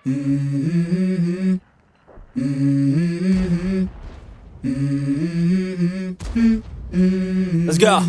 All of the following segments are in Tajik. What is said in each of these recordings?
Let's go.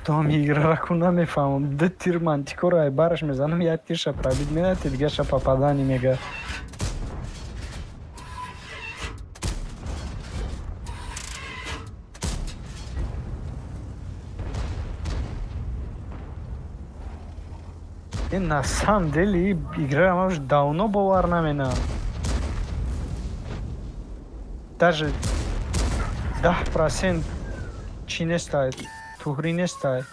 То ҳам играра ку намефаҳмам. Ду тир мантикора ай бараш мезанам, як тирша пробить менати, дигарша попадание мега. Ин на самом деле играра ман уж давно бовар наменам. Даже 10% чӣ нестай, туғрӣ нестай.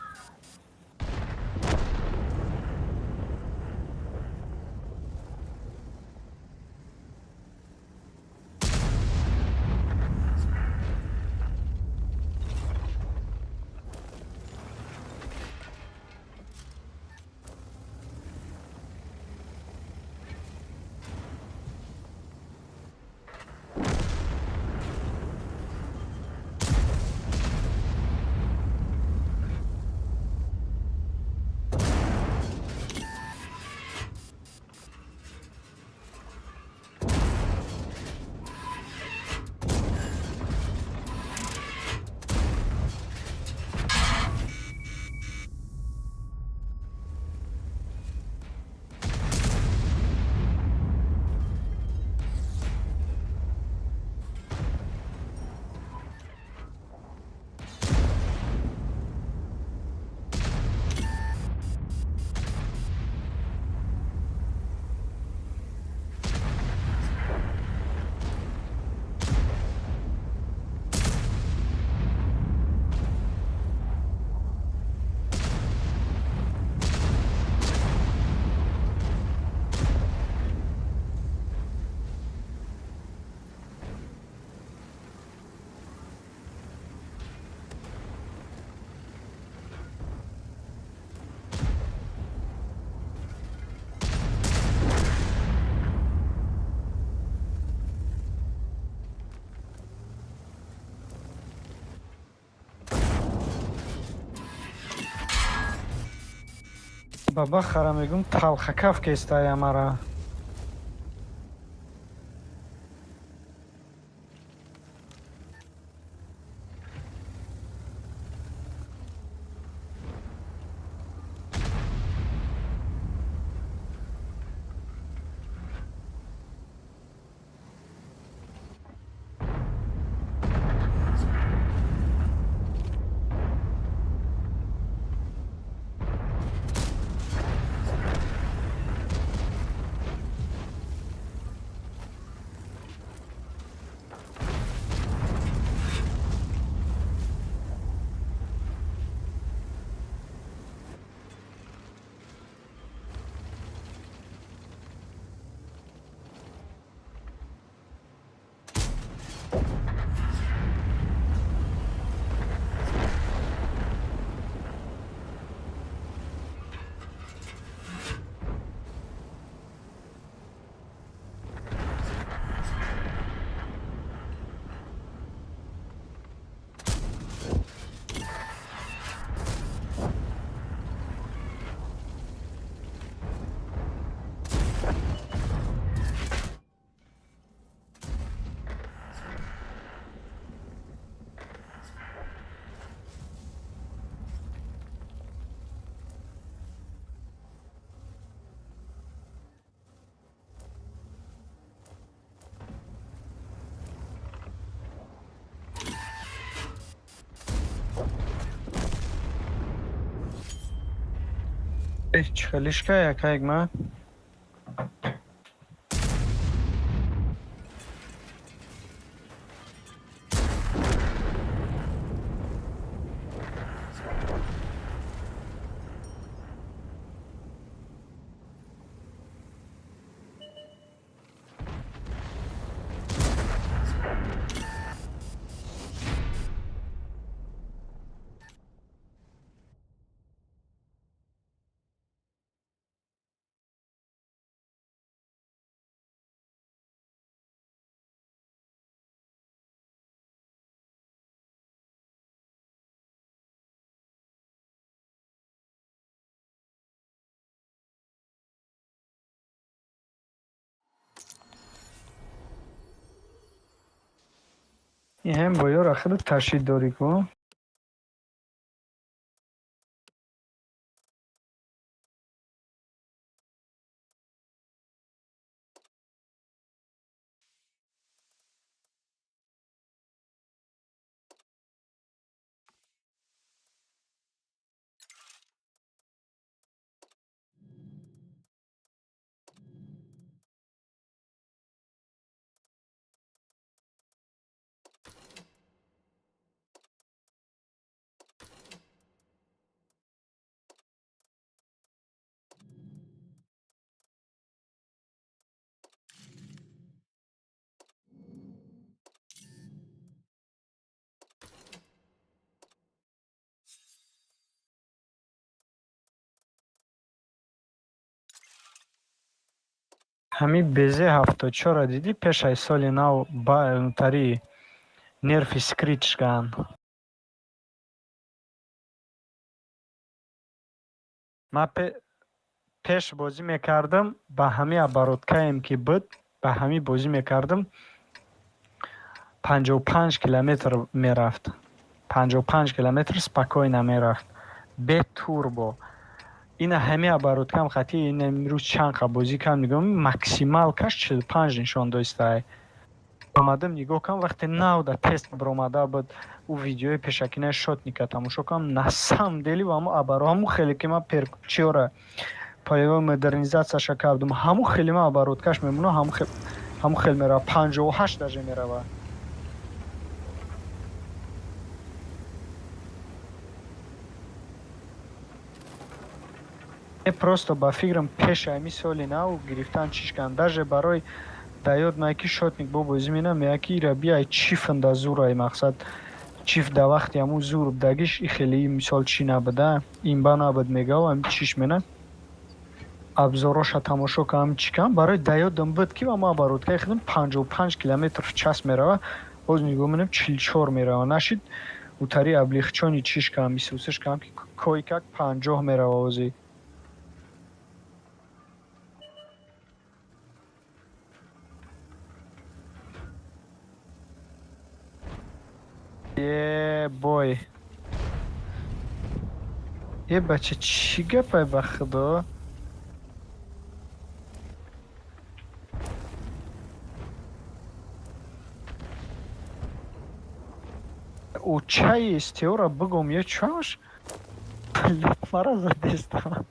Баба хара мегум, талхакаф кестая мара. Чӣ хелишка якайк ма. Ҳем бо ёра хеле ташид дорӣ ку. Ҳамин безе 74-ро дидӣ, пешаи соли нав тари нерфи скритшкан. Ман пеш бозӣ мекардам, ба ҳамин обороткаем ки буд, ба ҳамин бозӣ мекардам, 55 километр мерафт. 55 километр спокойно мерафт. Бе турбо. Ина ҳамин обороткам хати ин имрӯз чанд қа бозӣ кардам, нигоҳ, максималкаш 45 нишон доштай. Омадам, нигоҳ кардам, вақте нав да тест баромада буд, ӯ видеои пешакинаи шотника тамошо кардам, на самом деле ҳамун оборо, ҳамун хеле ки ман перчиёра полевой модернизацияша кардам, ҳамун хеле ман обороткаш мемонам, ҳамун хел мерава, 58 даже мерава. Просто ба фикрам, пеши ҳамин соли нав гирифтан чишкан. Даже барои да ёд мая ки шотник бо бозӣ менам, меяд ки ира биай чифнда зурай, мақсад чиф да вақти ҳамун зур будагиш и хеле мисол чӣ набуда, имба набуд, мегав ҳамин чиш мена абзороша тамошо кардам, чӣ кардам, барои да ёдам буд ки ма обороткаи худам 55 километр в час мерава, боз нигоҳ менам, 44 мерава. Нашид, утари облегчённый чиш кардам, исусиш кардам, ки кое-как 50 мерава озӣ. Е бой. Е бача, чӣ гапай ба худо? Очаи истеора бигом ё чаш? Мара задестам.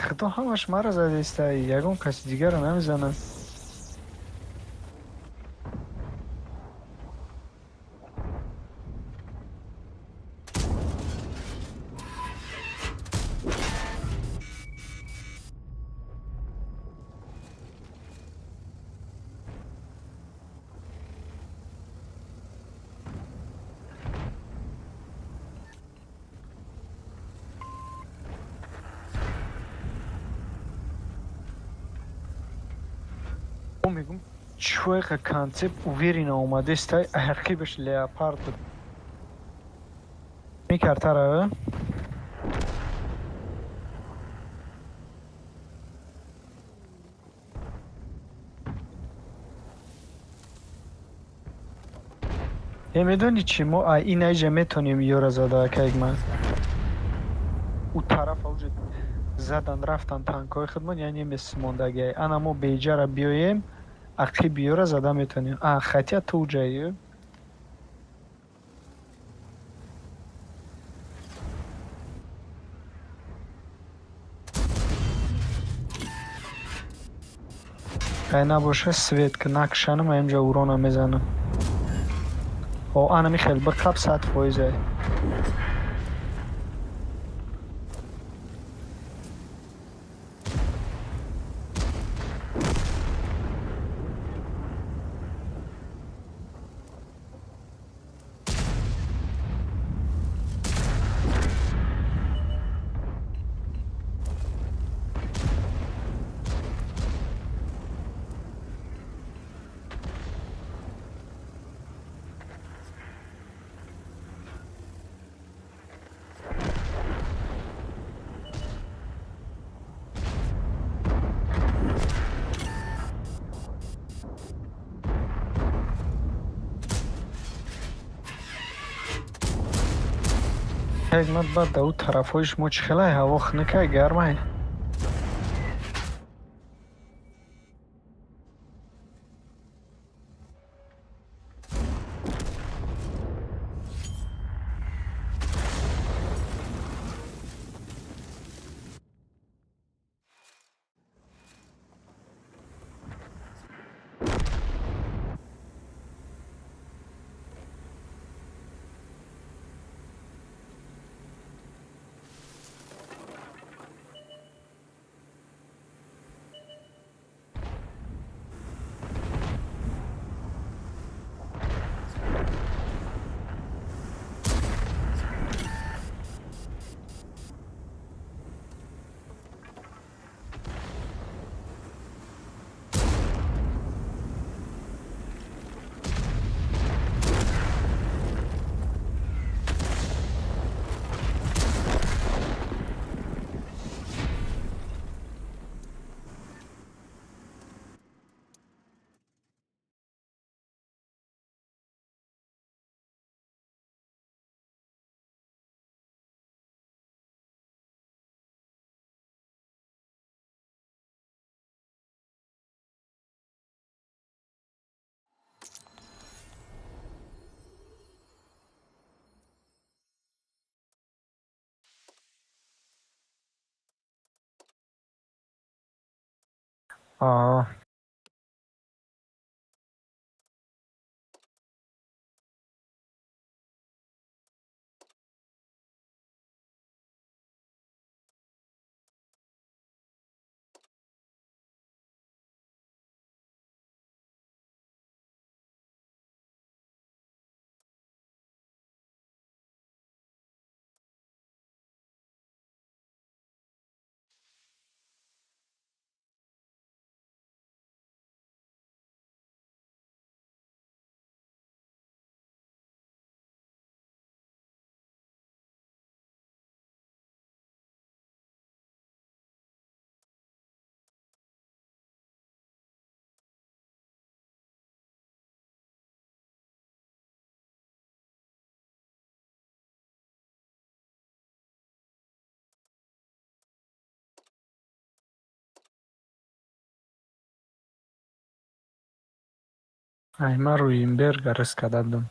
Худо, ҳамаш мара задеста, ягон каси дигарро намезанад. Мегум, чӯеқа концепт уверенно омадестай, ақибаш леопард мекартара. Е, медонӣ чӣ, мо инаиҷа метонем ёра зада, акайгман. Ӯ тарафа уже задан рафтан танкҳои худмон, яъне месмондагиай. Ана мо беҷара биёем, ақиби ёра зада метонем. А хотя ту уҷаи. Ай набоша, свет ки накшанам, аимҷа урона мезанам. О, анами хел биқаб, 100%-ай. Ман баъд дар ӯ тарафҳои шумо чӣ хелай, ҳаво хунукай, гармай? Аа. Ай, ман Руинберга риск кардам.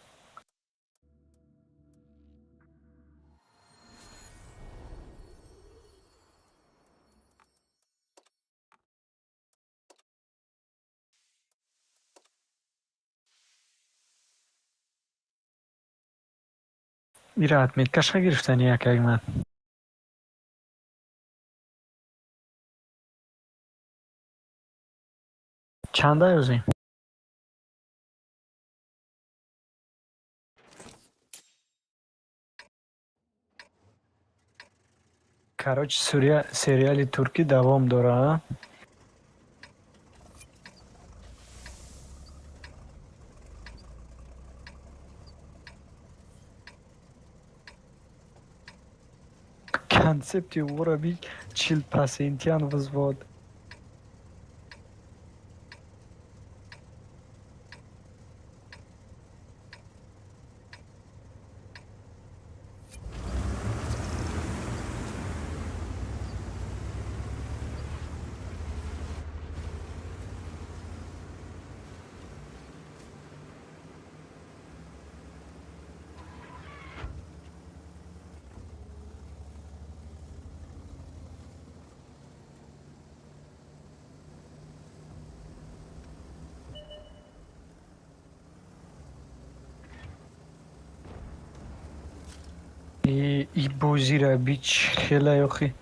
Ира отметкаша гирифтани якак ман. Чанда ёзем? Короче, сериали туркӣ давом дора, а? Концепти ӯро би 40-процентиян взвод. И бозира би чӣ хелай охи.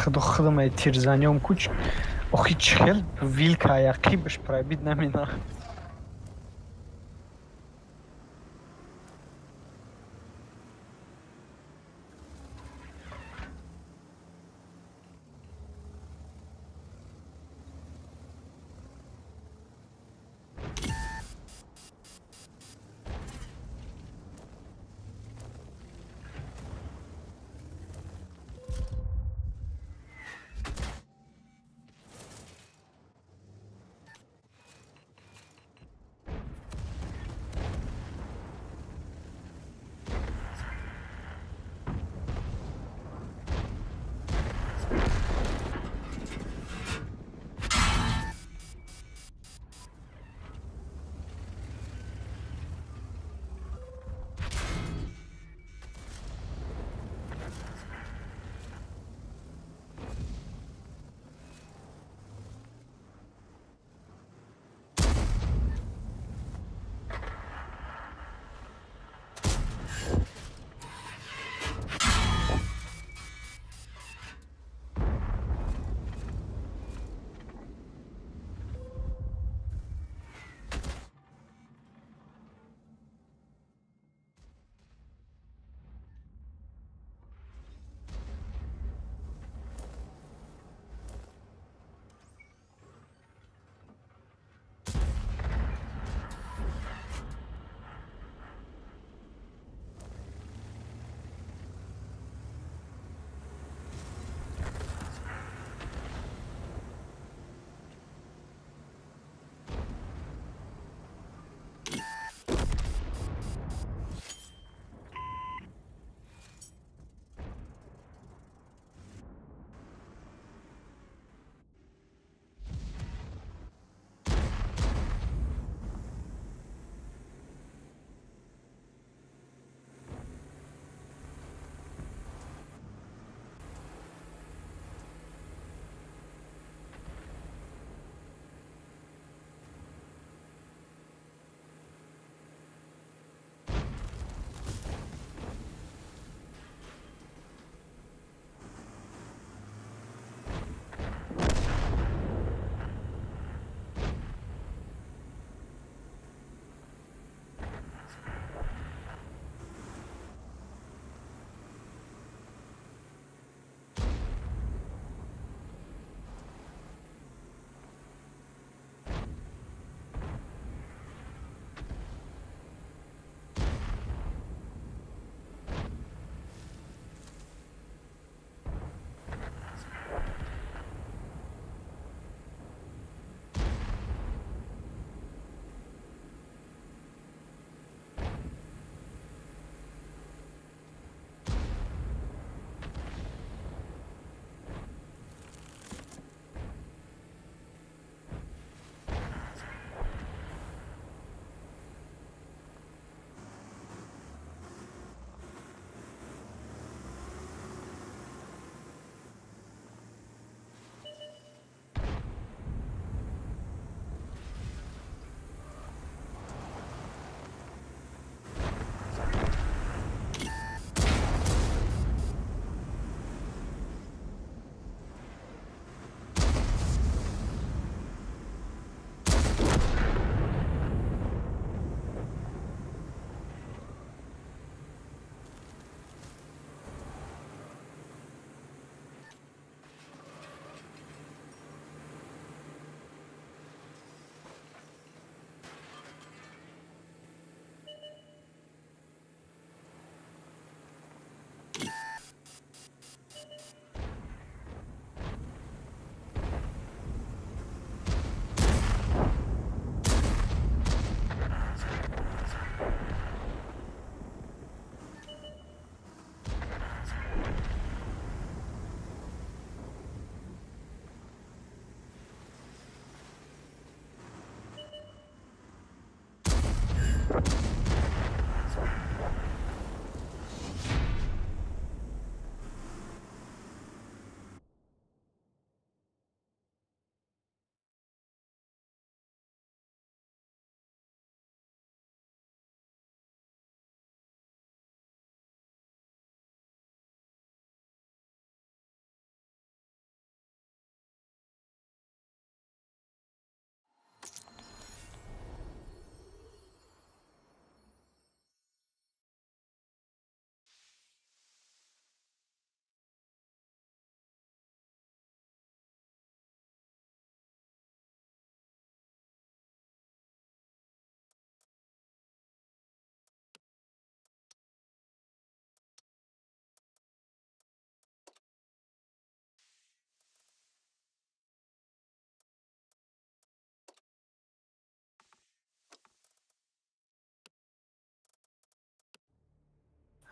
Худо худам тирзанём куч. Охи чӣ хел вилка яқибаш пробить намена.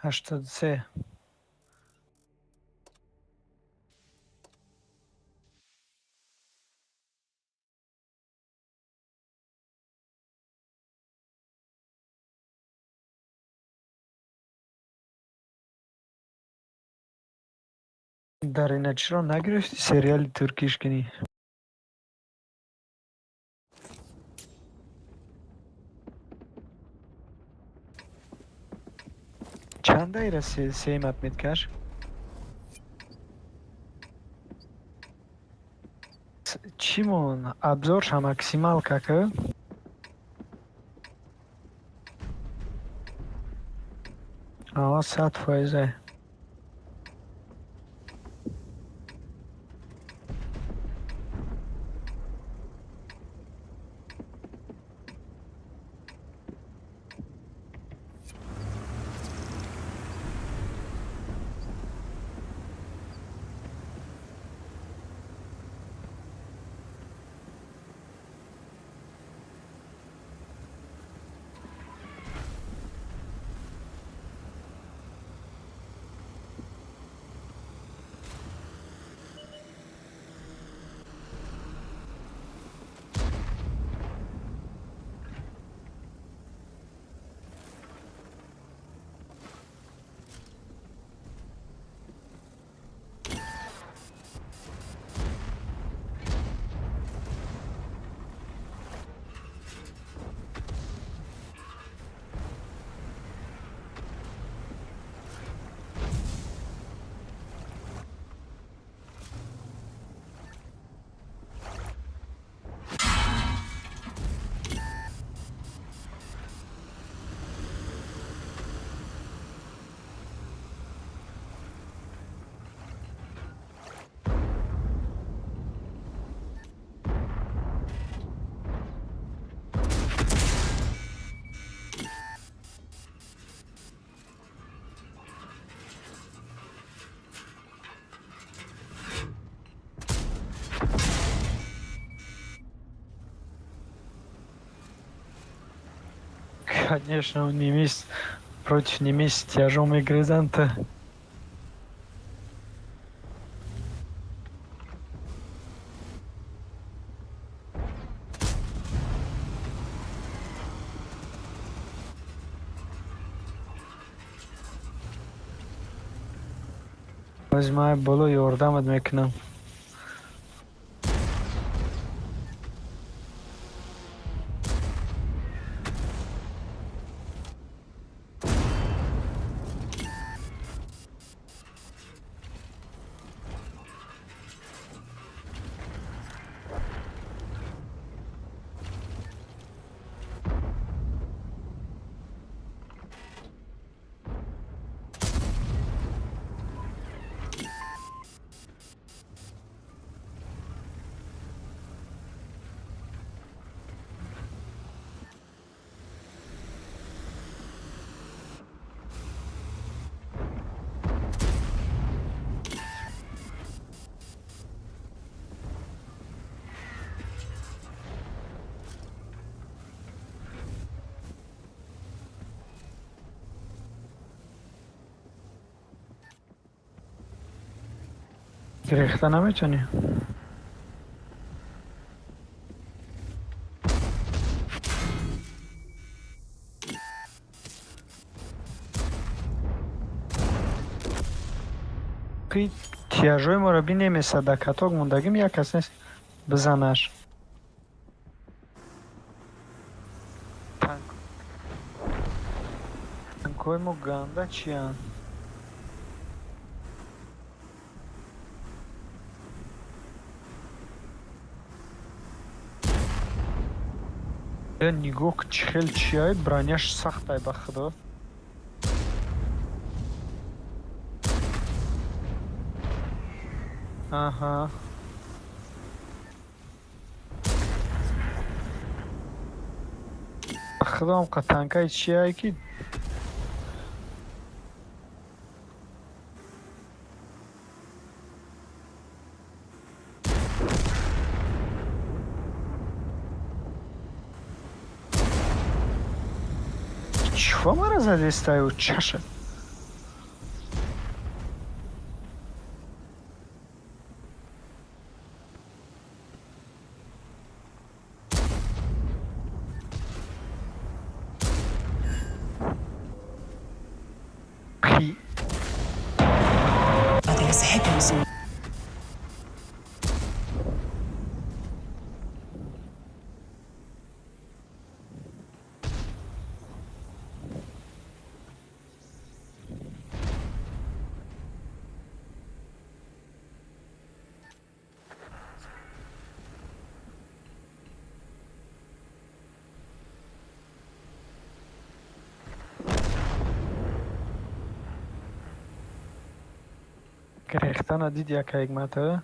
83. Дар ина чиро нагирифтӣ, сериали туркиш кунӣ? Чанд дайра сеюм отметкаш? Чӣ мон, обзорша максималка ка. Ава, 100%. Конечно, он немец против немец тяжом мегрезанд. Боз ман боло ёрдамат мекунам. Гирехта наметавонӣ? Тияжои моро бинемеса, дар каток мондагим, як кас нест бизанаш. Танкҳои мо ганда чиянд? Нигоҳ, чӣ хел чиай, броняш сахтай, ба худо. Аҳа, ба худо, амқа танкаи чиай ки. Чё мара задестаю чаша? Грехтана диди, ака Ҳикмата?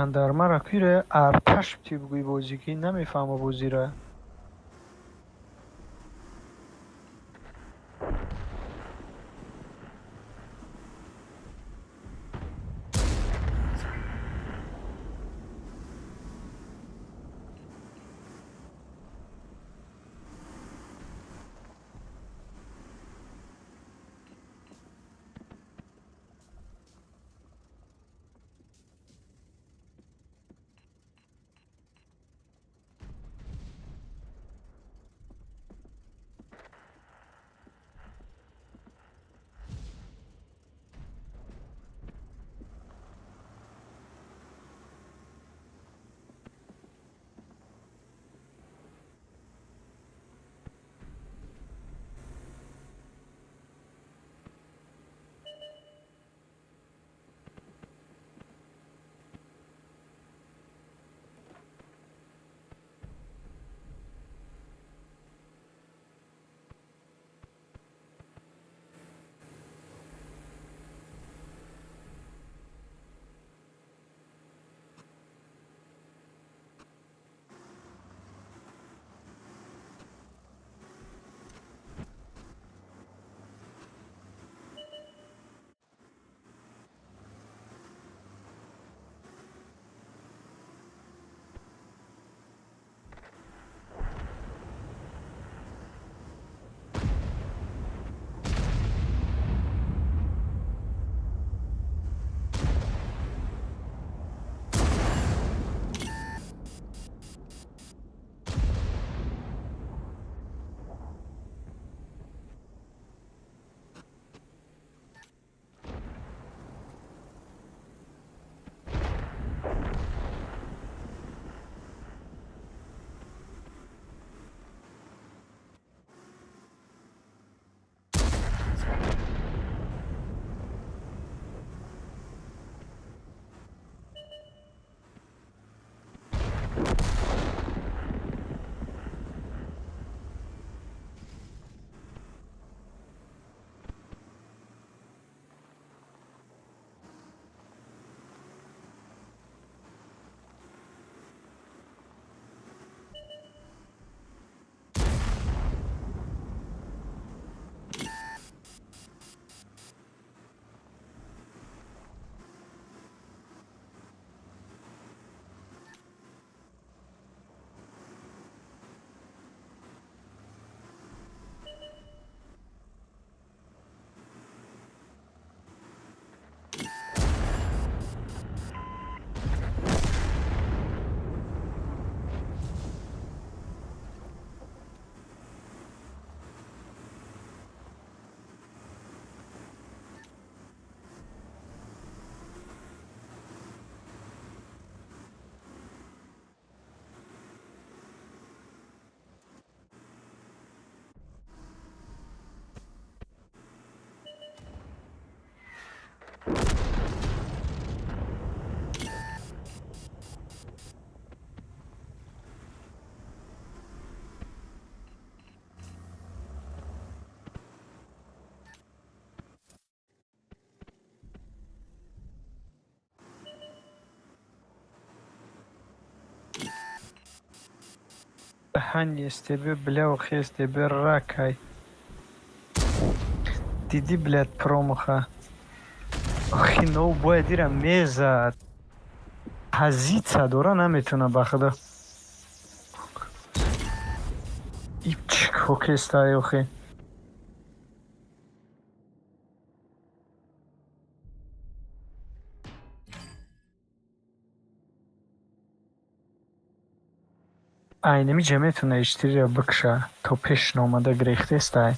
Яндармара куре арташ ти бугӯи бозӣ ки намефаҳма бозира. Даҳани СТБ, бля, охи СТБ ракай. Диди, блядь, промаха. Охи, но бояд ира мезад. Позиция дора, наметуна, ба худо. И чӣ кокестай, охи. Айнами ҷа метавона иштириро бикша, то пеш номада гирехтестай.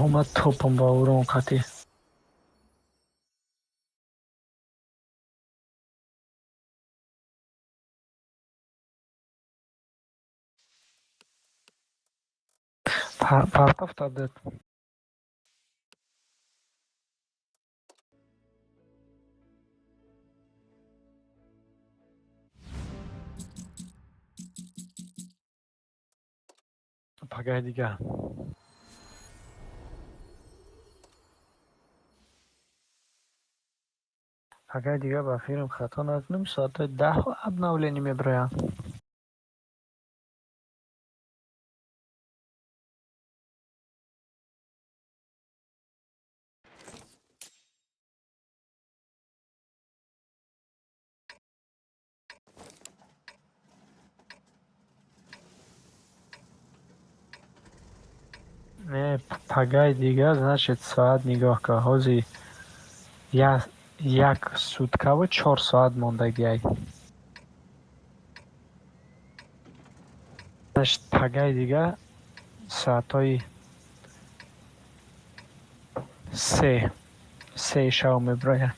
Омад топам ба урон қатӣ. Партофт абдат. Пагаи дига. Пагаи дига ба филм хато накунем, соатҳои 10 обновление мебирояд. Не, пагаи дига, значит, соат нигоҳ кун. Ҳозир як суткаву 4 соат мондагиай. Значит, пагаи дига соатҳои 3 шав мебирояд.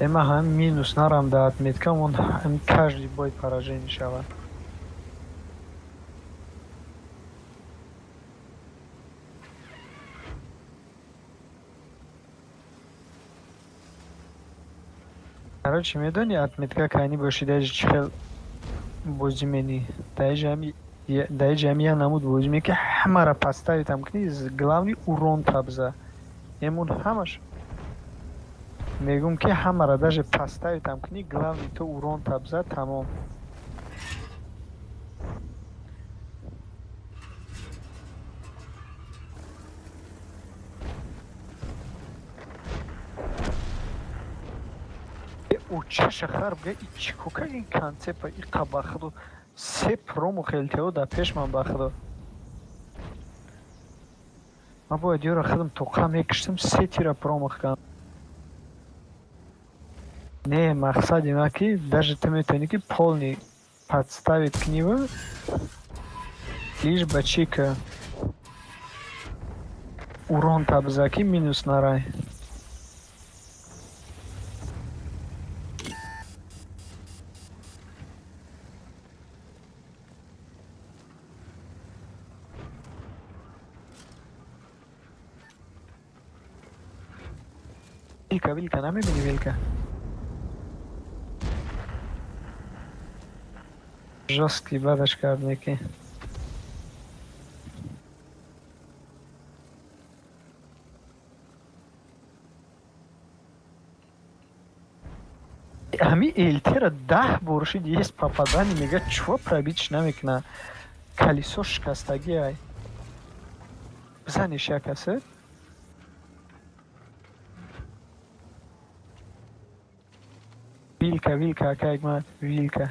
Эма ҳам минус нарам да отметкам, он ҳам каждый бой поражение шавад. Короче, медони, отметка кайни боши, даже чӣ хел бозӣ менӣ. Даиҷа ҳами як намуд бозӣ мекунӣ, ки ҳамаро подставитам кунӣ, главный урон табза. Эмон ҳамаш мегӯм, ки ҳамаро даже подставитам кунӣ, главный ту урон табза, тамом. Очаша хар бга, и чӣ ко ин концепа иқа ба худо се промо хелтео дар пеш ман, ба худо. Ман бояд ёра худам тоқа мекиштам, се тира промах кардам. Не, мақсади ман ки даже ту метавонӣ ки полный подставить куниву, лишь ба чӣ ка урон табза, ки минус нарай. Вилка, вилка, намебинӣ вилка? Жёсткий бадаш кард неки. Ҳами элтера 10 бор шид, есть попадание, мега чё пробить намекуна. Колесо шикастагӣ ай. Бизаниш як касе. Вилка, вилка, ака Ҳикмат, вилка.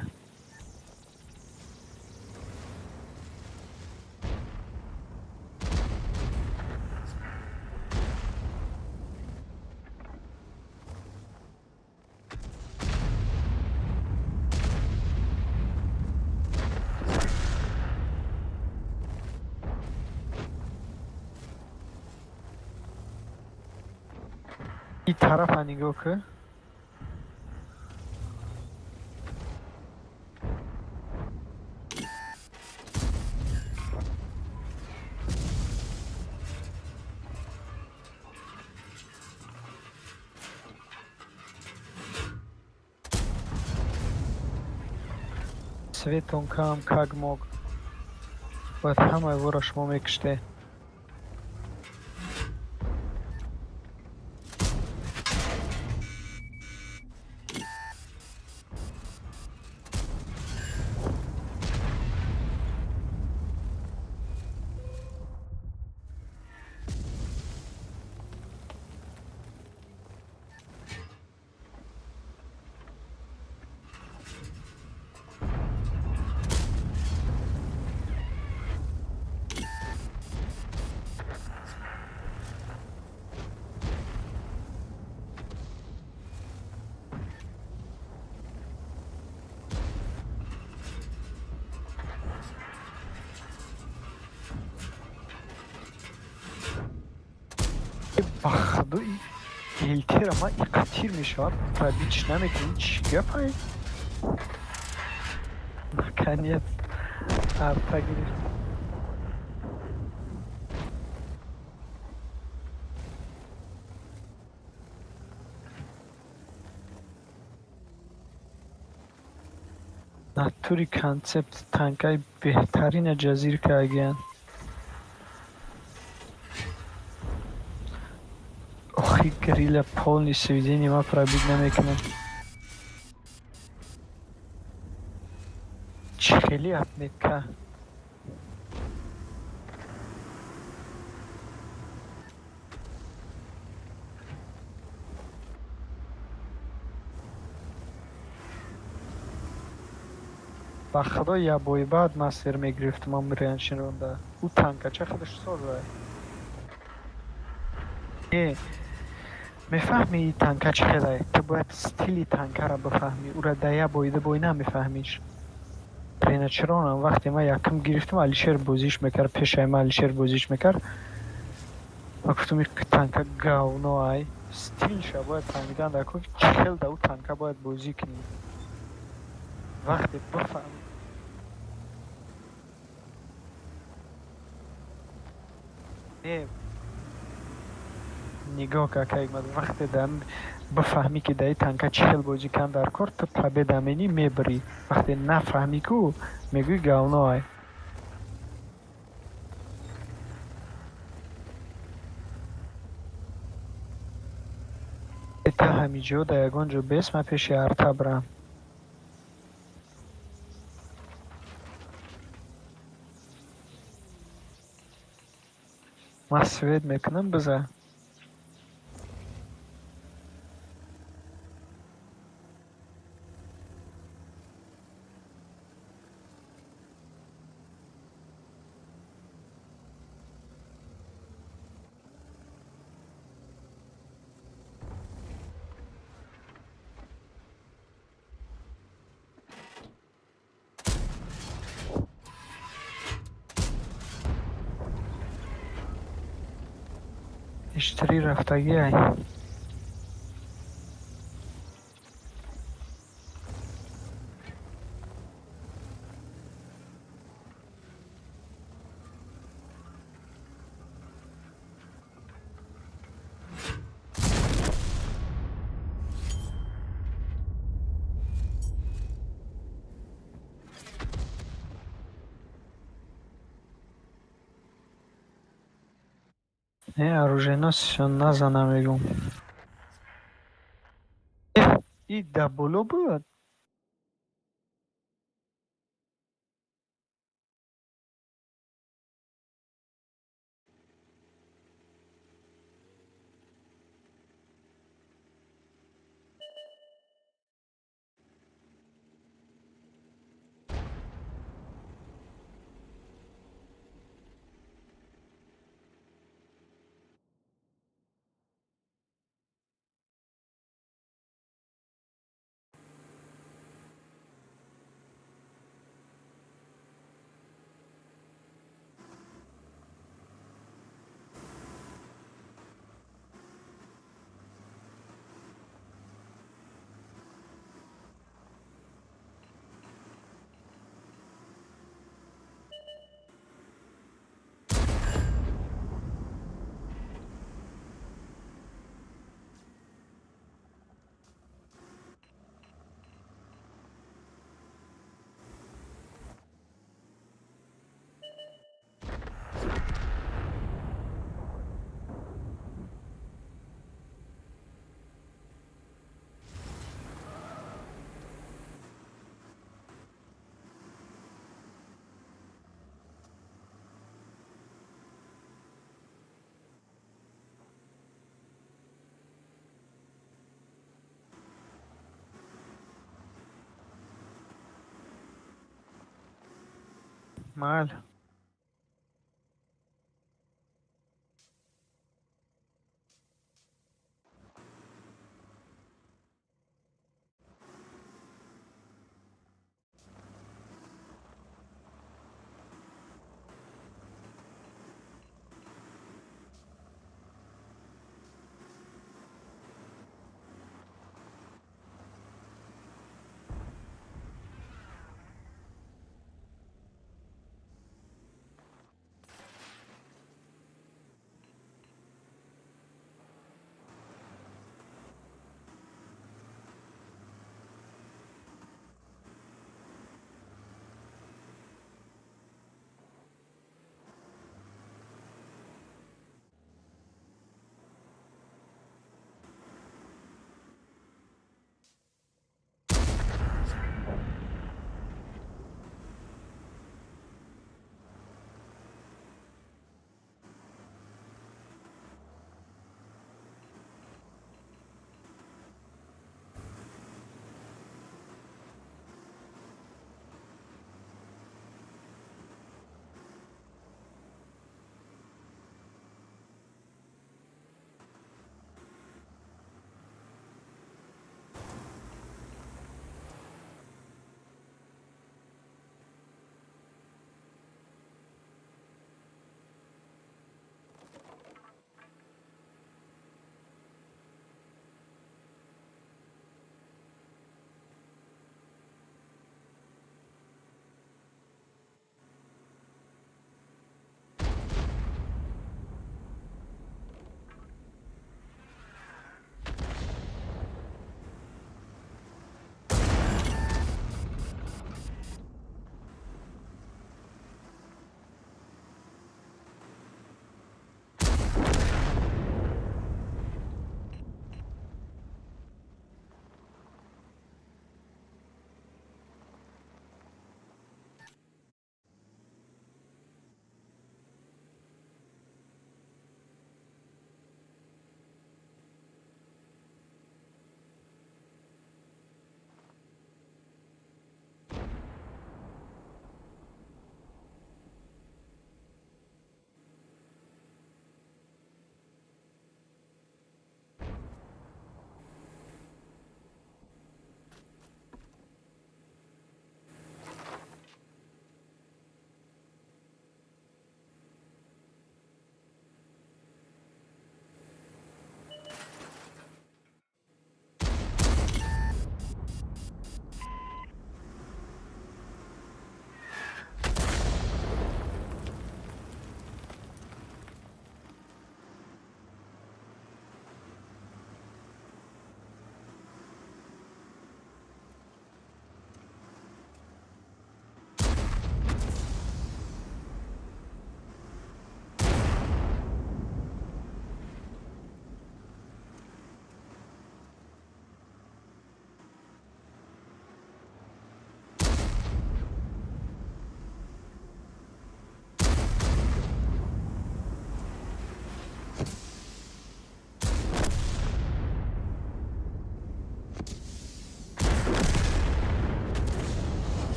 И тарафа нигоҳ кун. Светон кам, как мог. Бояд ҳамаи вора шумо мекуште. Худо, гелтера ма иқа тир мешавад, пробить ш намекунӣ, чӣ гапай? Наконец арта гирифт. Натури концепт танкаи беҳтарина ҷазир кардагиянд. Охи, грила полный сведение ма пробить намекунад. Чӣ хеле отметка. Ба худо, як бои баъд мастер мегирифтам ам ронда. Ӯ танкача худаш соза. Не, мефаҳмӣ танка чӣ хелае? Ту бояд стили танкаро бифаҳмӣ. Ӯра дар як бой, ду бой намефаҳмиш. Реначронам вақте ман якум гирифтам, Алишер бозиш мекард, пешаи ман Алишер бозиш мекард. Ман гуфтам, ин танка говно ай. Стилша бояд фаҳмидан дар кор, чӣ хел да ӯ танка бояд бозӣ кунӣ. Вақте бифаҳмӣ. Не, нигоҳ ка, Ҳикмат, вақте да бифаҳмӣ, ки дар ин танка чӣ хел бозӣ кан дар кор, ту победа менӣ, мебарӣ. Вақте нафаҳмӣ ку, мегӯӣ говно ай. Та ҳамиҷо дар ягон ҷо бес, ман пеши арта бирам. Ман свет мекунам, биза. Иштари рафтагӣ ай. Не, оружейносишон назана, мегум. И да боло буд? Майли.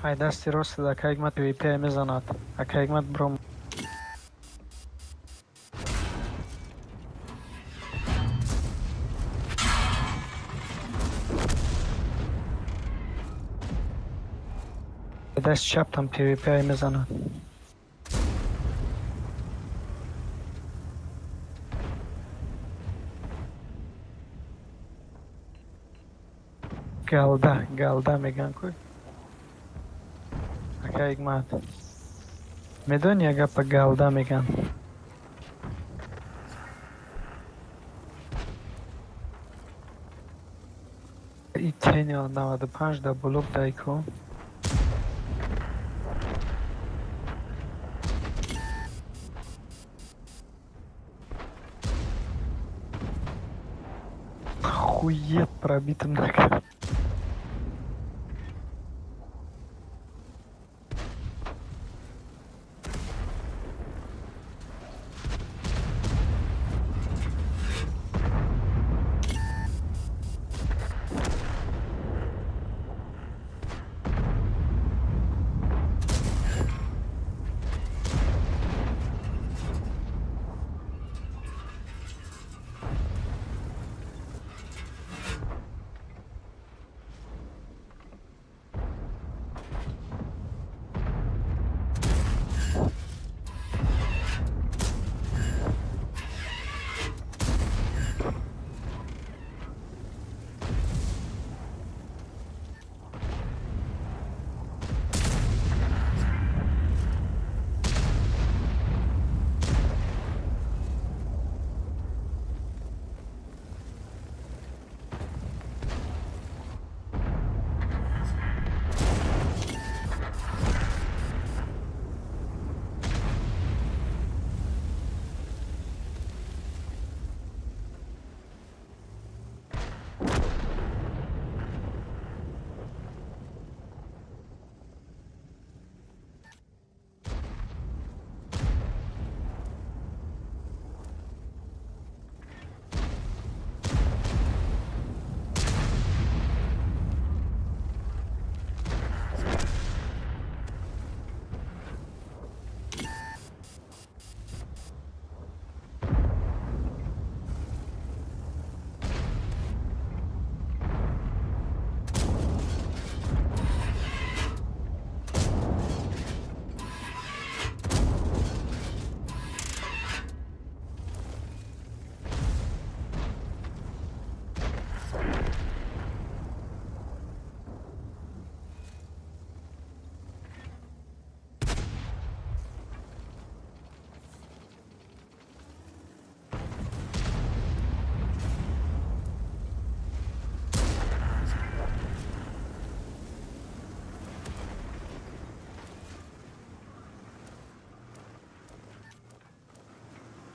Ай дасти рост ака Ҳикмат ПВП мезанад. Ака Ҳикмат бром. Даст чаптам ПВП мезанад. Галда, галда меган ку. Ака Ҳикмат. Медони як гапа галда меган. И тени 95 да блок дай ку. Хует пробитым нога.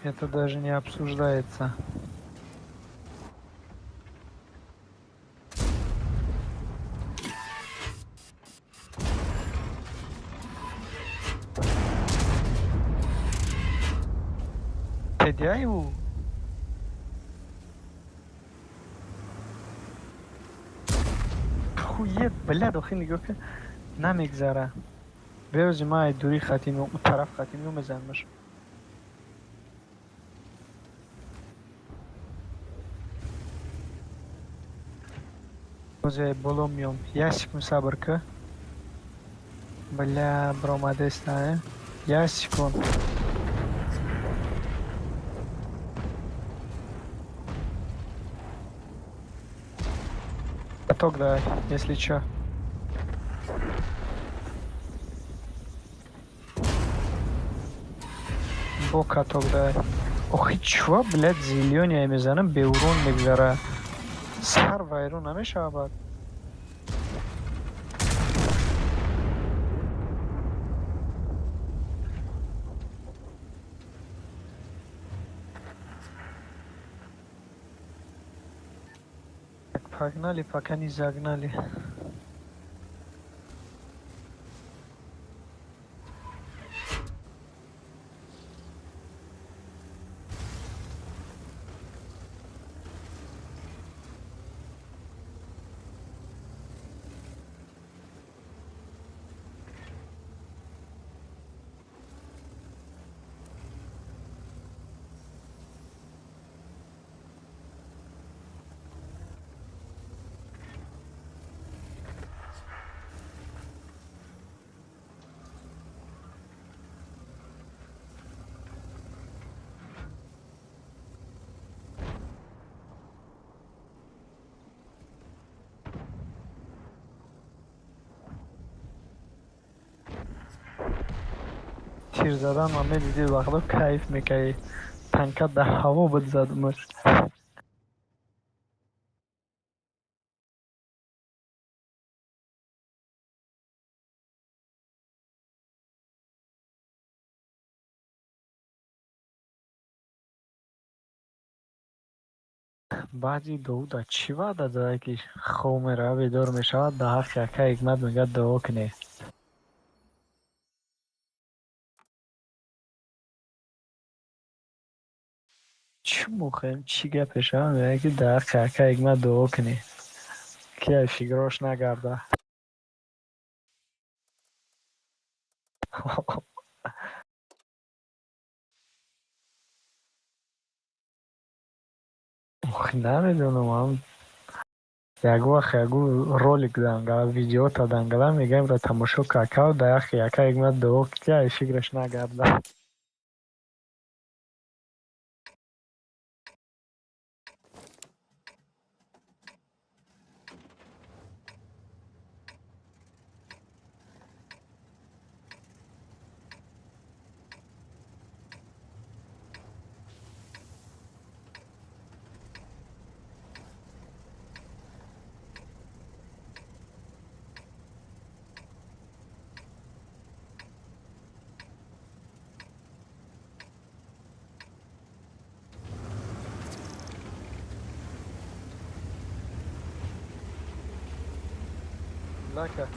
Это даже не обсуждается. Тедяеву? Хует, бля, дохи нигоҳ кун. Намегзара. Беози ма ай дури хати меом, у тараф хати меом мезанамаш. Ози боло меом. Як секунд сабр ка. Бля, бромадеста, э? Як секунд. Каток давай, если чё. Бо каток давай. Охи чё, блядь, зелёный мезанам, беурон мегзара. Сар вайрон намешавад. Так, погнали, пока не загнали. Тир задан ма медидӣ, вақто кайф мекардӣ. Танка дар ҳаво буд, задумаш. Баъди Довуда чӣ ваъда додад, ки хоб меравад, бедор мешавад, дар ҳаққи ака Ҳикмат мегӯяд, дуо кунед. Чӣ мухоҳем, чӣ гапе шавад, мегӯяд, ки дар ҳаққи ака Ҳикмат дуо кунед, ки ай фикрош нагарда. Ох, намедонам, ам як вақт ягу ролик дангала, видеота дангала, мегӯям, ра тамошо ка, ака, дар ҳаққи ака Ҳикмат дуо кун, ки ай фикраш нагарда. Гулака,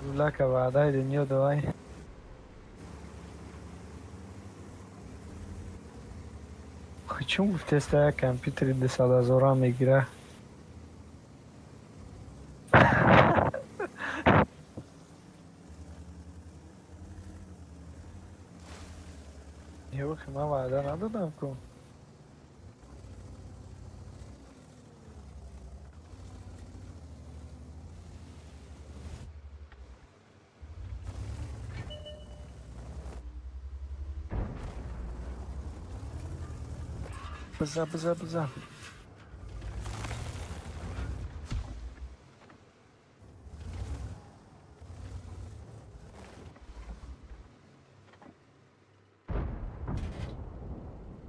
гулака, ваъдаи дунё давай. Чун гуфтеста, як компютери 200 ҳазора мегира? Ёхи, ман ваъда надодам ку. Биза, биза, биза.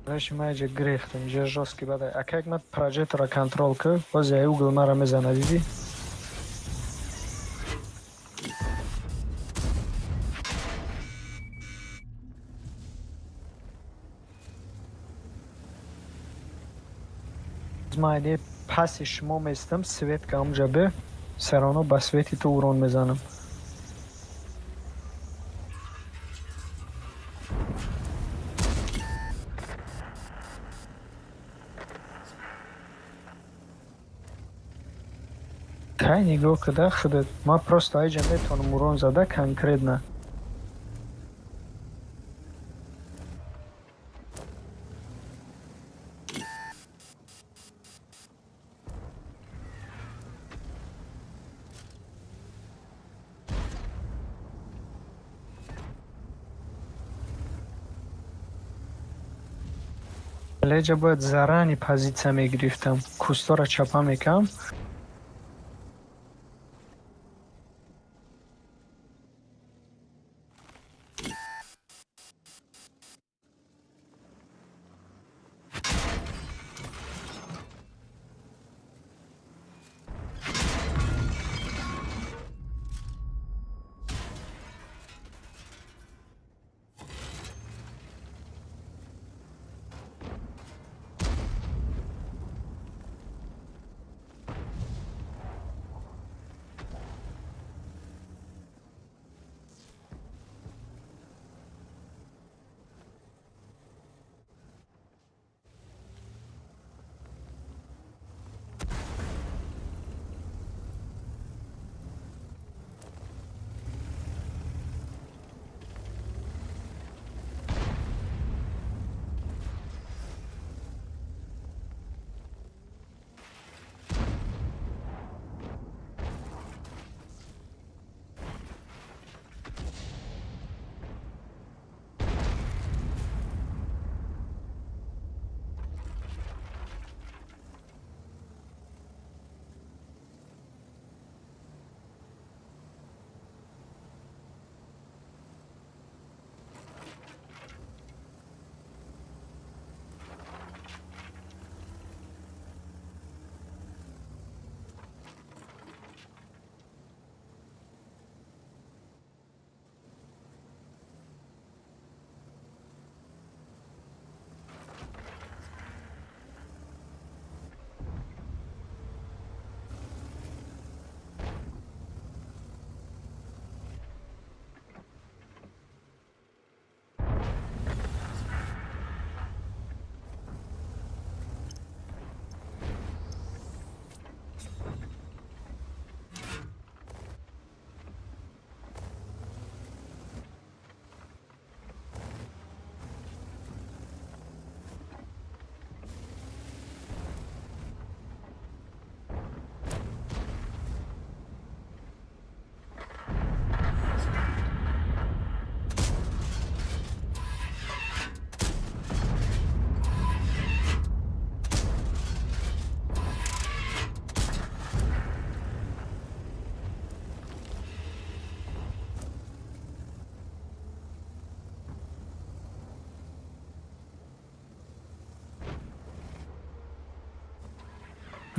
Знаешь, ма иҷа гирехтам, иҷа жёсткий бадай. Ака Ҳикмат, прожектора контрол кӯ, боз яй угол мара мезана, дидӣ? Ма айде паси шумо местам, свет ка ҳамуҷа бе, всё равно ба свети ту урон мезанам. Кай нигоҳ куда худат, ман просто айҷа метавонам урон зада конкретно. Леҷа бояд заранее позитсия мегирифтам. Кустора чапа мекардам.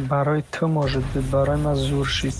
Барои ту, может быть, барои ман зур шид.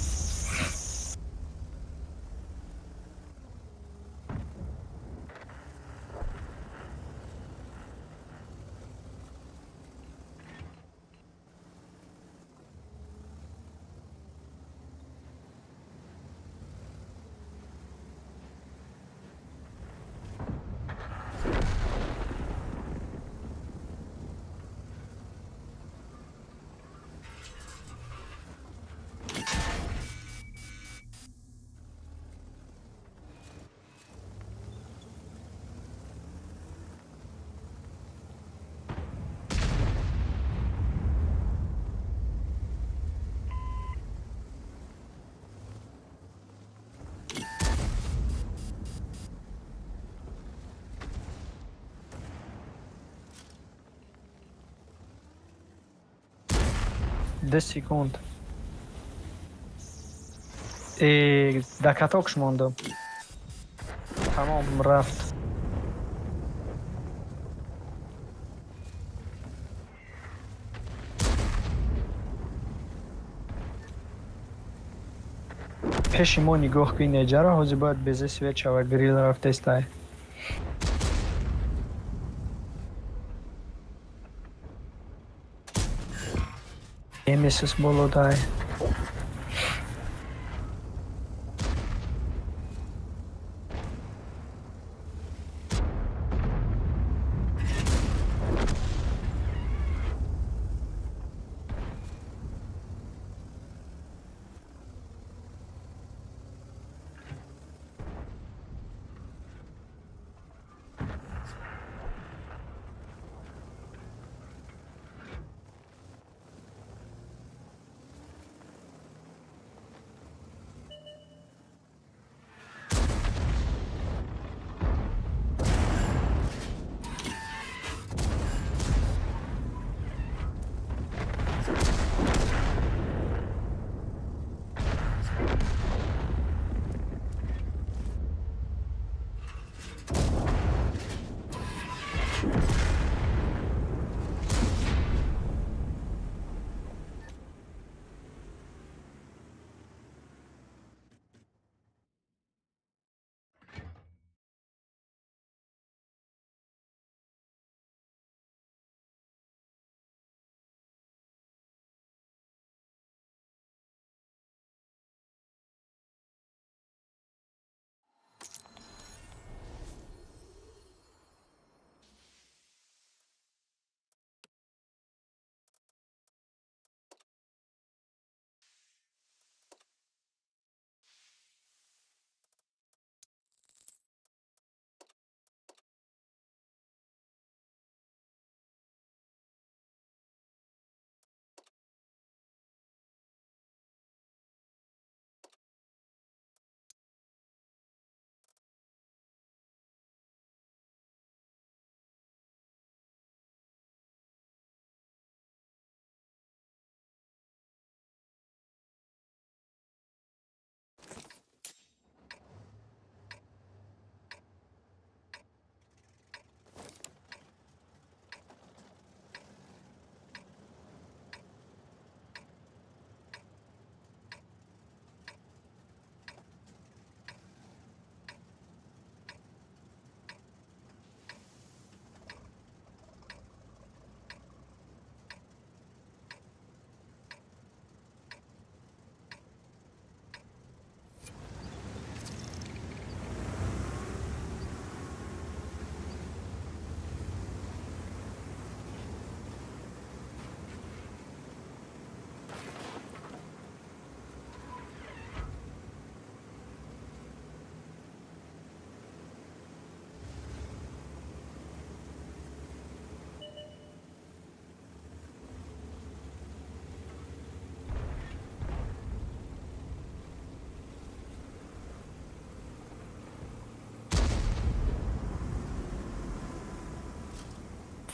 2 секунд. Да, катокш мондам. Тамом, рафт. Пеши мо нигоҳ кун, неҷара ҳозир бояд безе свет шава, грил рафтестай. Эмесис болодай.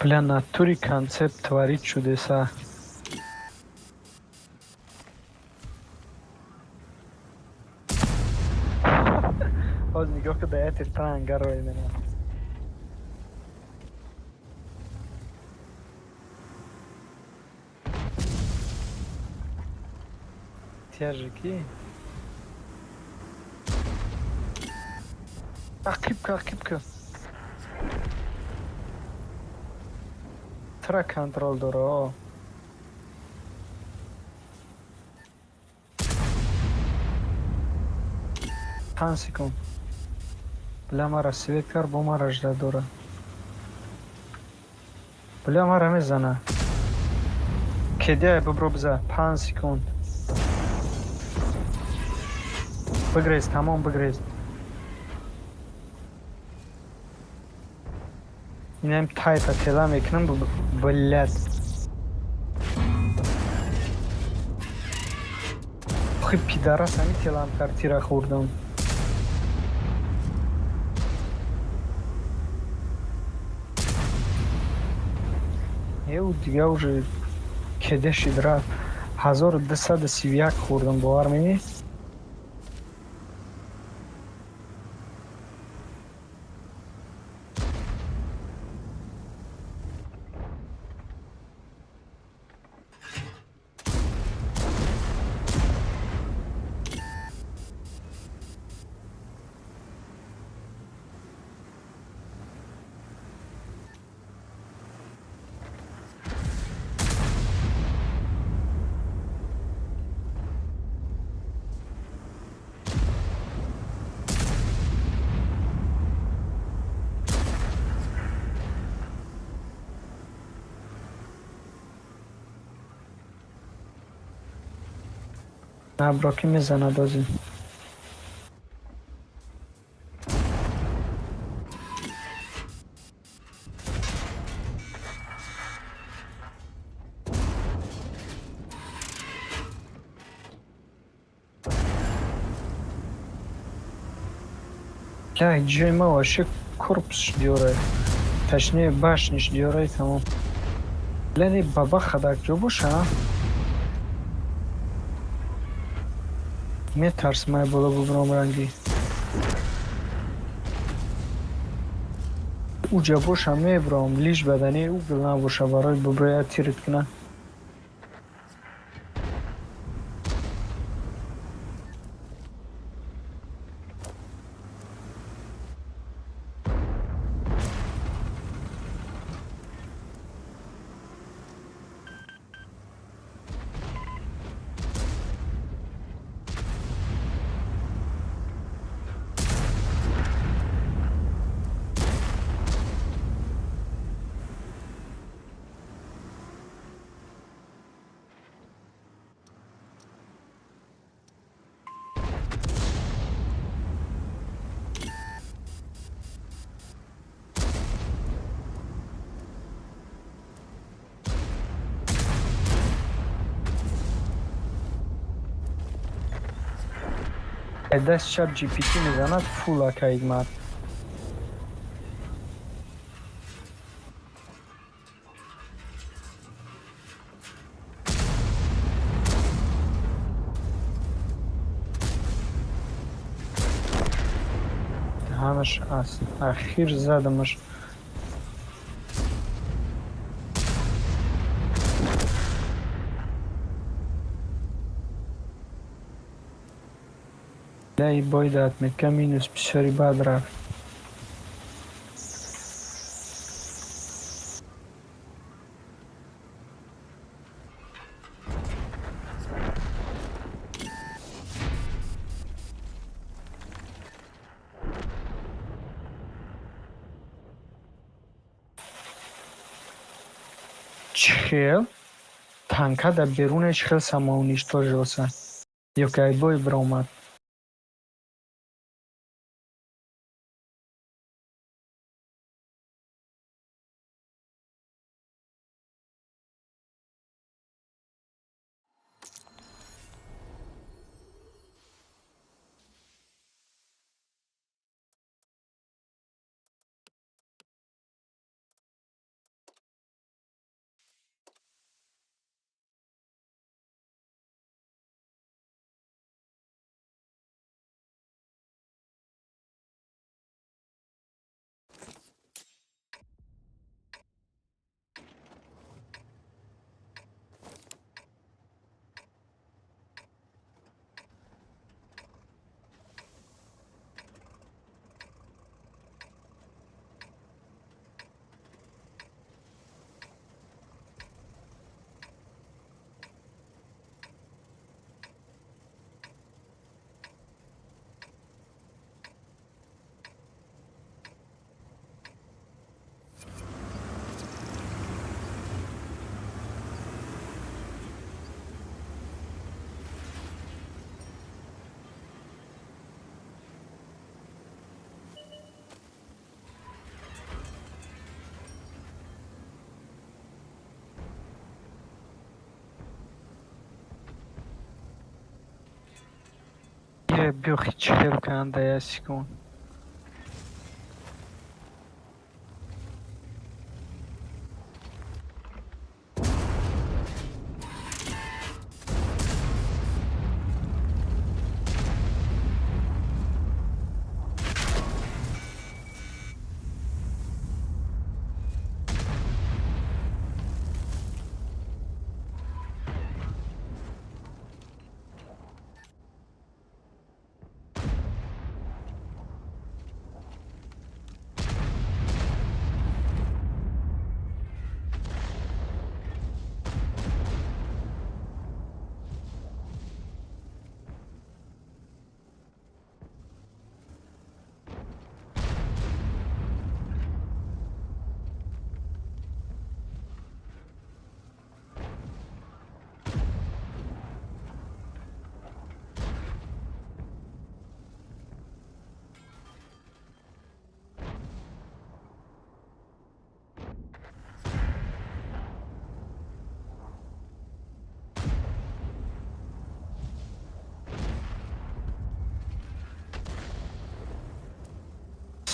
Бля, натури концепт творит чудеса. Ҳоз нигоҳ ку, да ятир тангаро менам. Тяжики. Ақиб ка, ақиб ка. Тра контрол дора. 5 секунд. Бля, мара свет кар, бо мара жда дора. Бля, мара мезана. Кедяй, бибро биза. 5 секунд. Бигрез, тамом бигрез. Инам тайпа тела мекунам, блядь. Охи пидарас ами телам кар тира хӯрдам. Ев дига уже кеде шид рафт. 1231 хӯрдам, бовар менӣ? На броки мезанад озин. Бля, ҷои ма вообще корпусш диёрай. Точнее, башниш диёрай тамом. Бля, не баба хадак ҷо боша? Метарсам ай боло бубурам ранги. Уҷа боша мебурам, лиш бадани угл набоша барои буброя тирит кунам. Даст чап GPT мезанад, фул акаид мард. Ҳамаш аст. Ахир задамаш. Дай бой да отметка минус бисёри бад рафт. Чӣ хел танка дар беруне чӣ хел самоуничтожился? Ё ки айбой биромад? Биёхи чхел канда я секунд.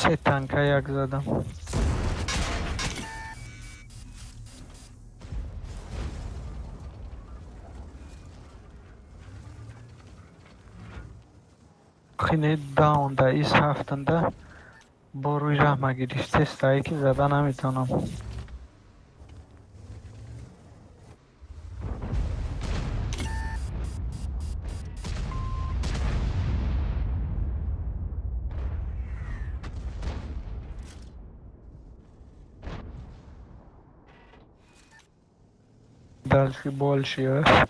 Се танка як задам. Хине даунда ис ҳафтанда бо рӯи раҳма гирифтестае ки зада наметавонам. Дальше больше, а?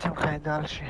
Рафтем хай дальше.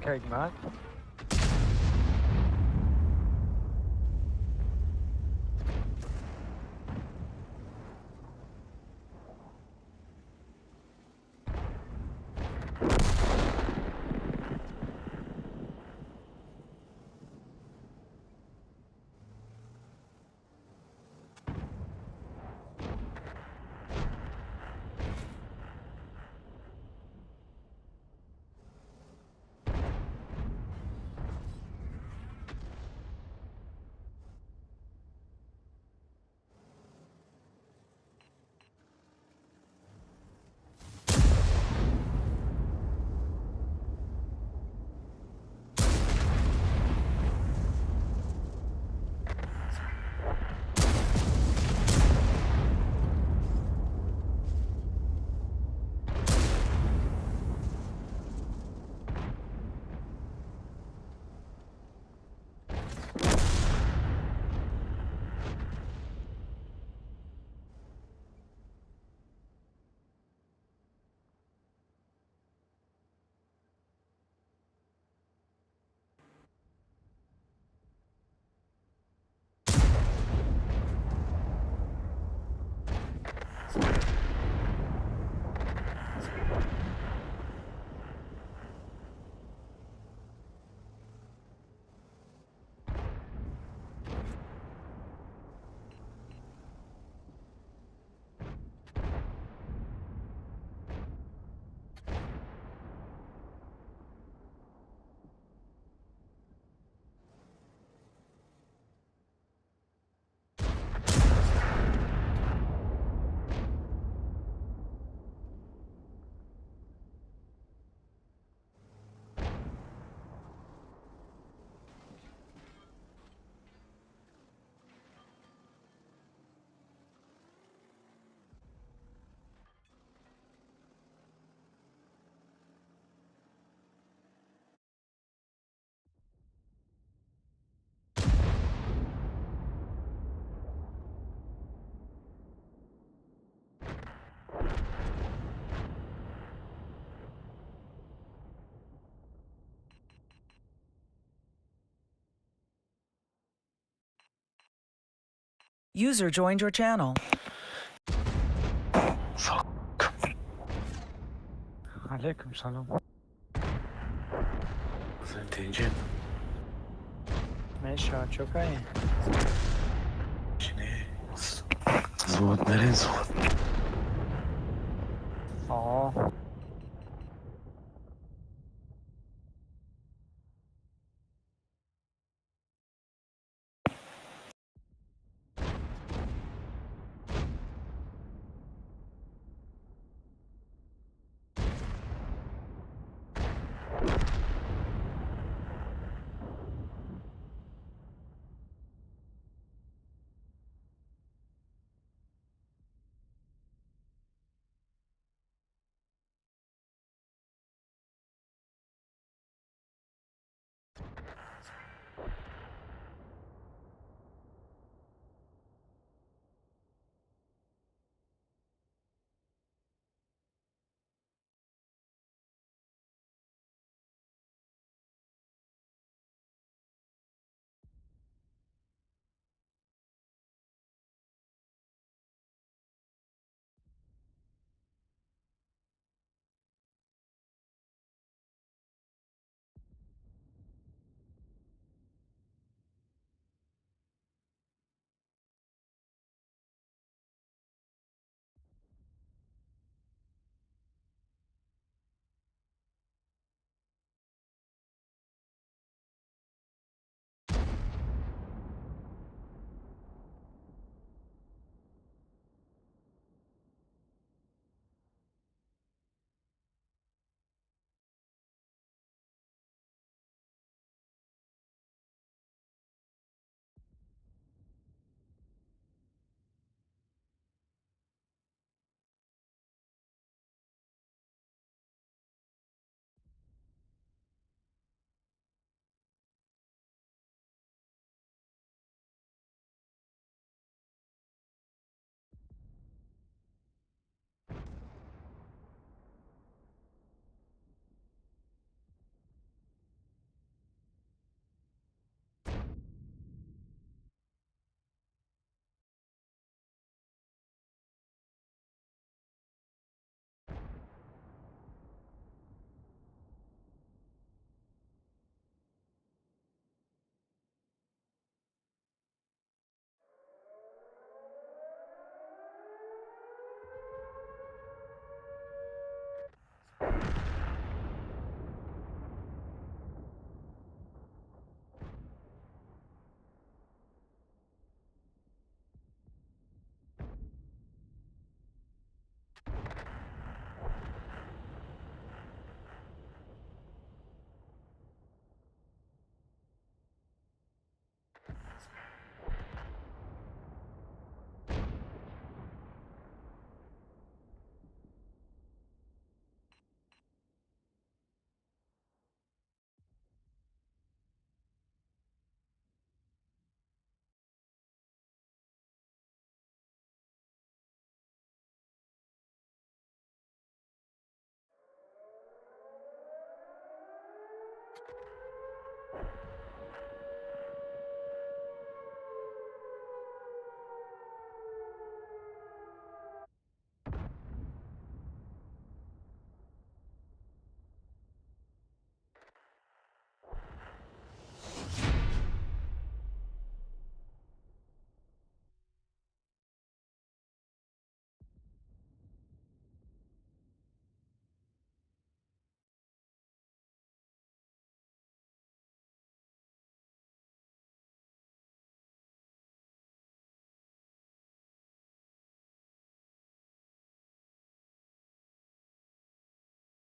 Kijk maar. User joined your channel. Алейкум салом. Тинҷи. Мешавад, чо каи? Чини. Зуд мерем, зуд. О.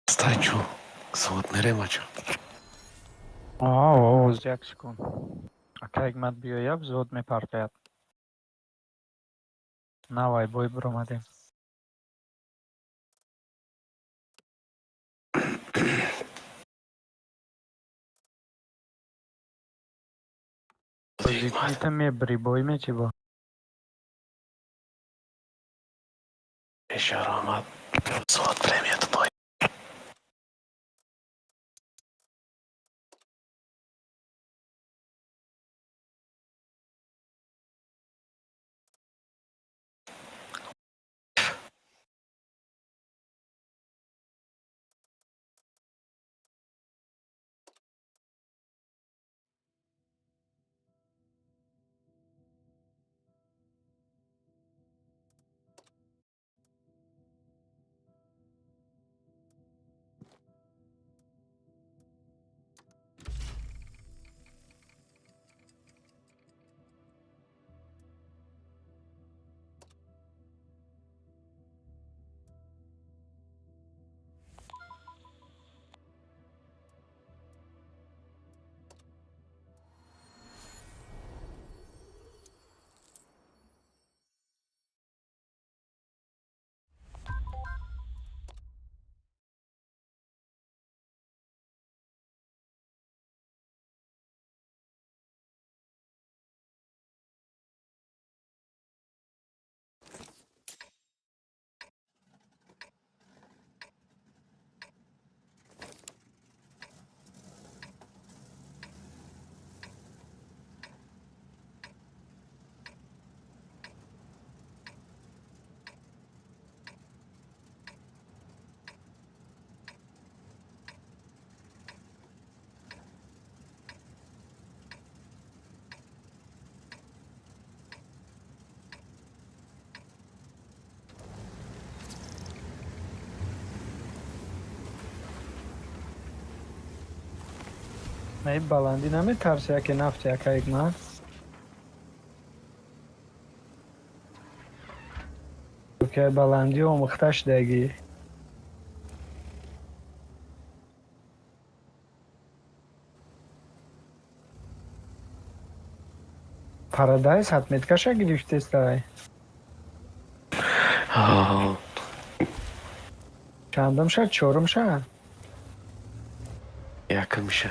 Старчу. Зуд мерем, ачо. О, як секунд. Ака Ҳикмат биёяд, зуд мепартояд. Навай бой биромадем. Бозикнита мебри, бой мети бо. Ишора омад. Зуд премия бой. На, баландӣ наметарси, яке нафти, акаик ман? Ки баландӣ омӯхта шудагӣ. Парадайз отметкаша гирифтестай. Ҳо. Чандум шад? Чорум шад? Якумша.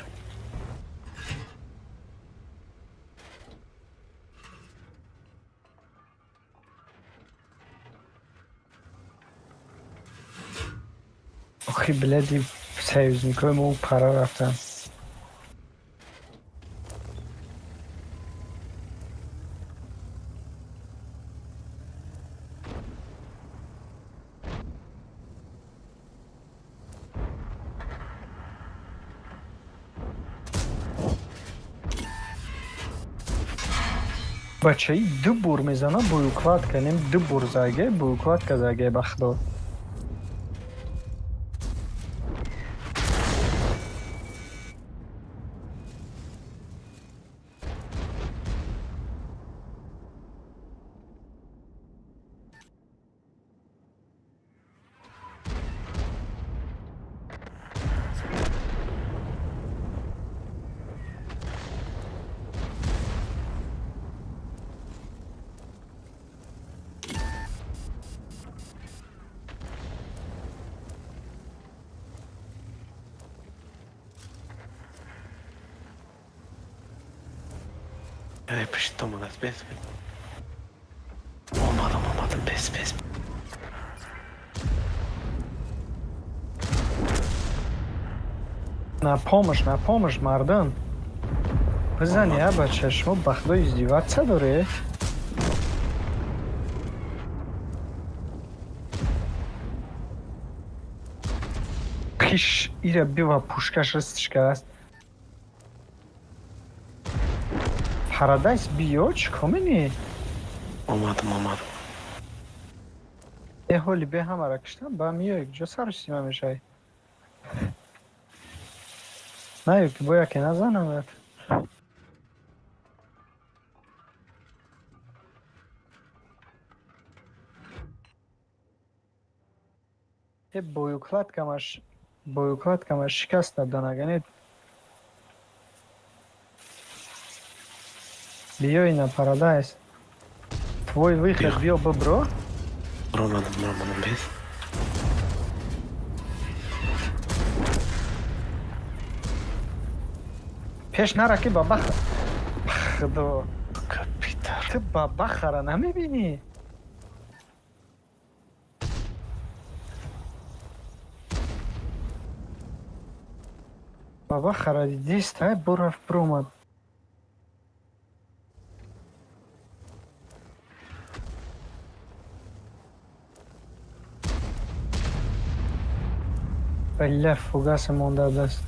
Охи, бляди, союзникои мо пара рафтан. Бачаи ду бур мезана, боукладка нем, ду бур заге, боукладка заге, ба худо. Ай, пишт омадааст, бес, бес. Омадам, омадам, бес, бес. На помощь, на помощь, мардум! Бизани, а бача, шумо ба худо издеваться доред? Хиш ира бива, пушкаш растишкааст. Парадайз, биё, чӣ кор менӣ? Омадам, омадам. Э, ҳоли бе ҳамара киштам, ба миёй, ҷо сару сима мешавӣ. На, ё ки бо яке назанамад. Э, боюкладкамаш шикаст дабданагане. Биёй на Парадайз. Твой выход, Биё. биё, бибро. Ромадам, ромадам, бес. Пеш нара, ки баба, худо. Капитар. Ту бабахара намебинӣ? Бабахара дидистай, бурафт, биромад. Балла, фугаса мондааст.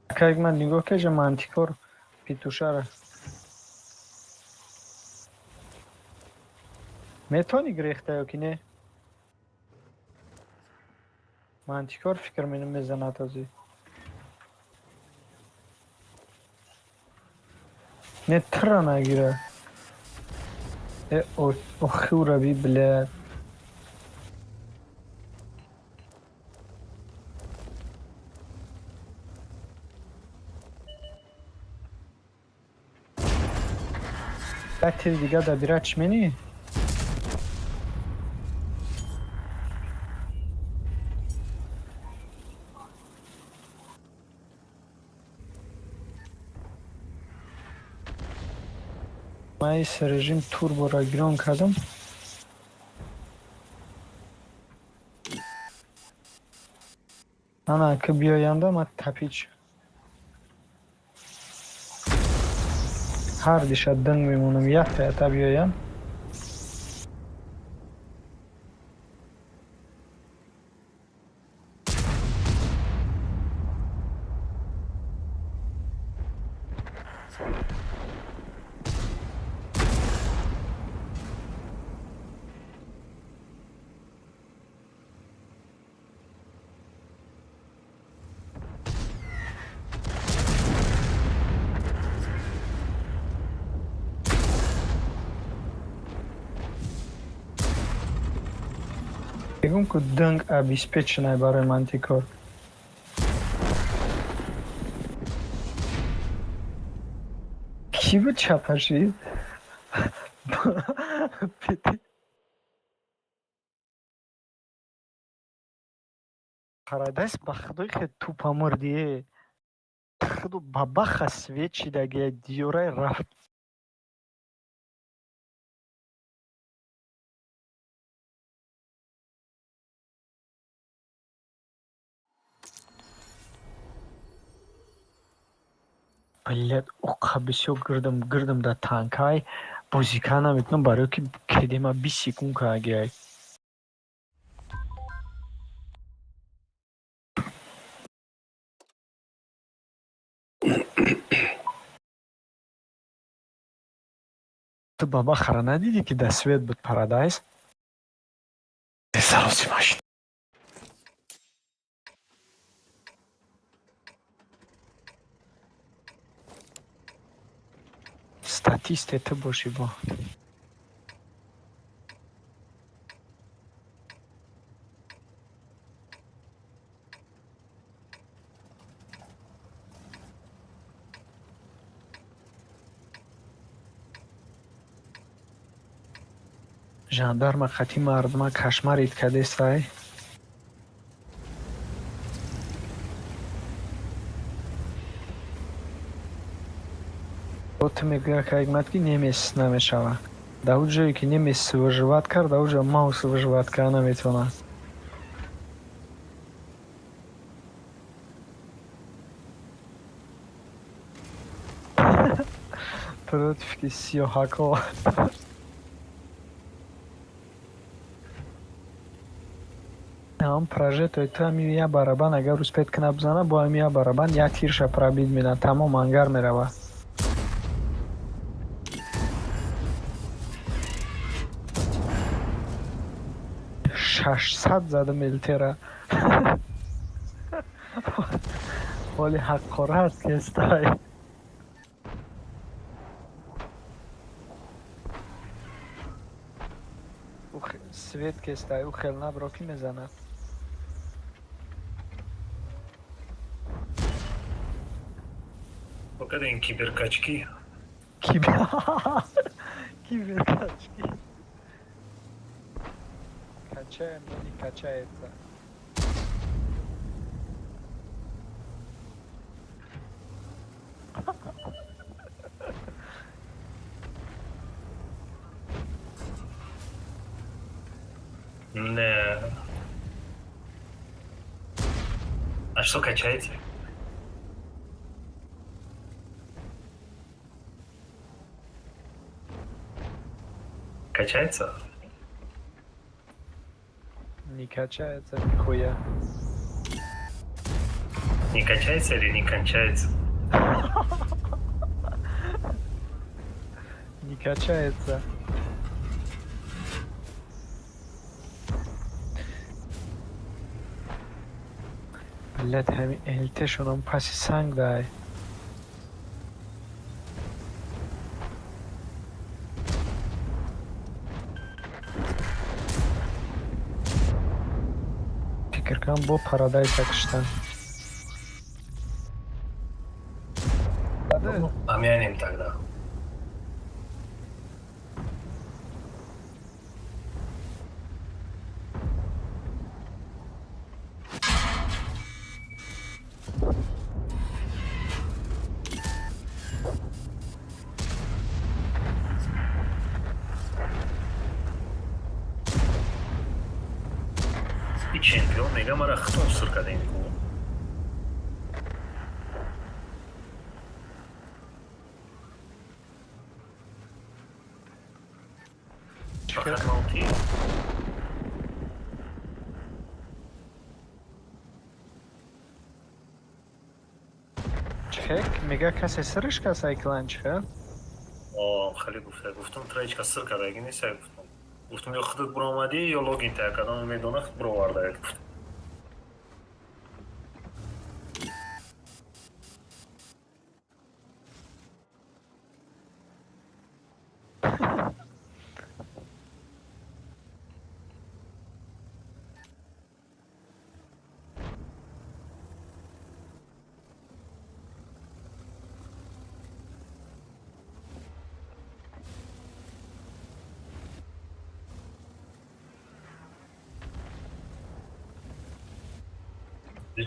Как ман нигоҳ кежа, мантикор петушара. Метавонӣ гирехта ё ки не? Мантикор фикр мезанад ҳозир. Не, тра нагира. Э, охиура би, блядь. Як тири дига дабира, чӣ менӣ? Ман ис режим турборо гирон кардам. Ана, ки биёянда, ма тапич. Ҳар диша динг мемонам, якта ята биёянд. Мегӯм, ку дынг обеспеченный барои мантикор. Кӣ буд чапашид? Парадайз, ба худои хе тупо мурдие. Худу бабаха свет шидагия диёрай рафт. Блядь, оқа бисёр гирдам гирдам дар танкай бозика наметунам, барои ки кедема 20 секунд каагиай. Ту бабахара надидӣ, ки дар свет буд Парадайз? Саросима шид. Статисте ту бошӣ бо. Жандарма қати мардума кошмарить кардестай. Ту мегӯя ҳикмат, ки немец намешавад. Дар он ҷое ки немец выживать кард, дар он ҷо маус выживать карда наметавонад. Против ки сиёҳако. Ҳам прожектой ту ҳами як барабан агар успеть кунад бизанад, бо ҳами як барабан як тирша пробить менад, тамом, ангар меравад. 600 задам элтера. Ҳоли ҳаққорат кестай. Свет кестай, ӯ хел набро, ки мезанад. Вот ин киберкачки. Киберкачки. Качаем, но не качается. Не. А что качаете? Качается? Не качается нихуя. Не качается или не кончается? Не качается. Блядь, ҳами ЛТ-шонам паси санг дай. Фикр кунам, бо Парадайса куштан. Помянем тогда. И чемпион мега мара хитон сур кардем ку. Фақат малти. Чек, мега касе сириш касай клан чихел? О, хеле гуфта. Гуфтам, тра ҳеч кас сир кардаги нест, гуфтам. Гуфтам, ё худат буромадӣ, ё логин та кадом медона буроварда, гуфтам.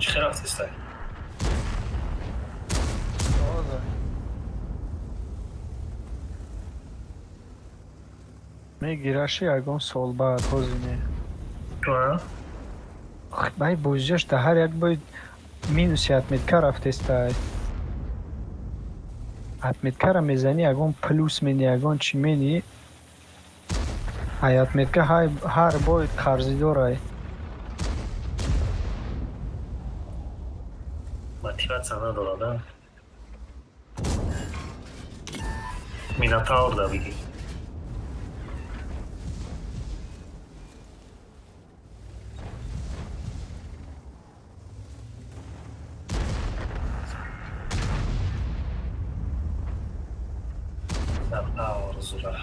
Чӣ хел рафтистай? Тоза. Мегираши ягон сол баъд, ҳози не. А? Бай, бозиаш да ҳар як бой минуси отметка рафтестай. Отметкара мезанӣ, ягон плюс мени, ягон чӣ мени. Ай отметка ҳар бой қарзидорай. Мотивация надорад, а? Минотавр да бигӣ. Минотавр зура.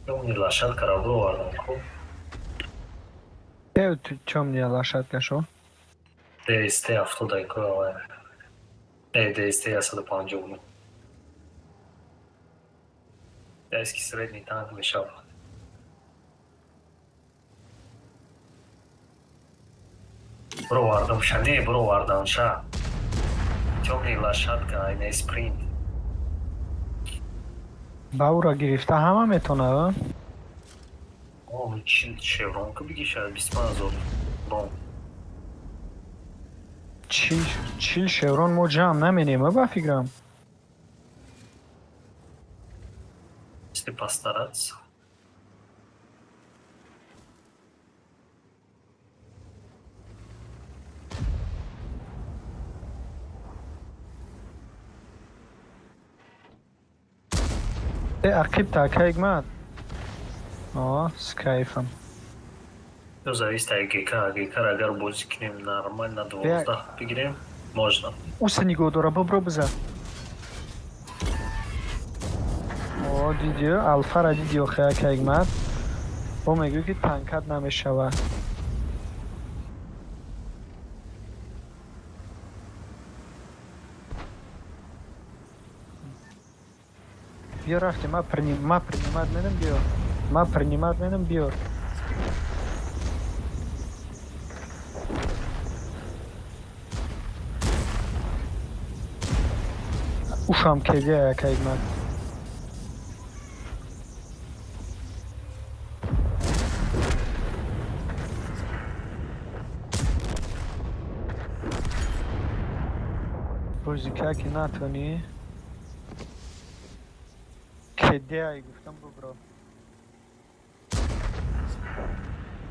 Тёмный лошадкаро бировардам ку. Э, тёмная лошадка шо? ДСТ 70 ку. Э, ДСТ 159. Китайский средний танк мешавад. Бировардамша, не бировардамша. Тёмный лошадка, айна спринт. Ба ӯро гирифта ҳама метонад? О, 40 шеврон ку бигиша, 25 000 ром. 40 шеврон мо ҷамъ наменем, ба фикрам. Если постараться. Э, ақиб такайгмад. О, с кайфом. Ну, зависит от ГК. ГК агар бозӣ кунем нормально, 12 бигирем, можно. Уса нигоҳ дора, бибро, бизан. О, дидиё, алфара дидиё, хея кайгмад. Бо мегӯ, ки танкат намешавад. Биё, рафтем, ма принимать менам, биё. Ма принимать менам, биё. Ушам кедия, кайгмад. Бозика ки натонӣ. Кедия гуфтам, бубро.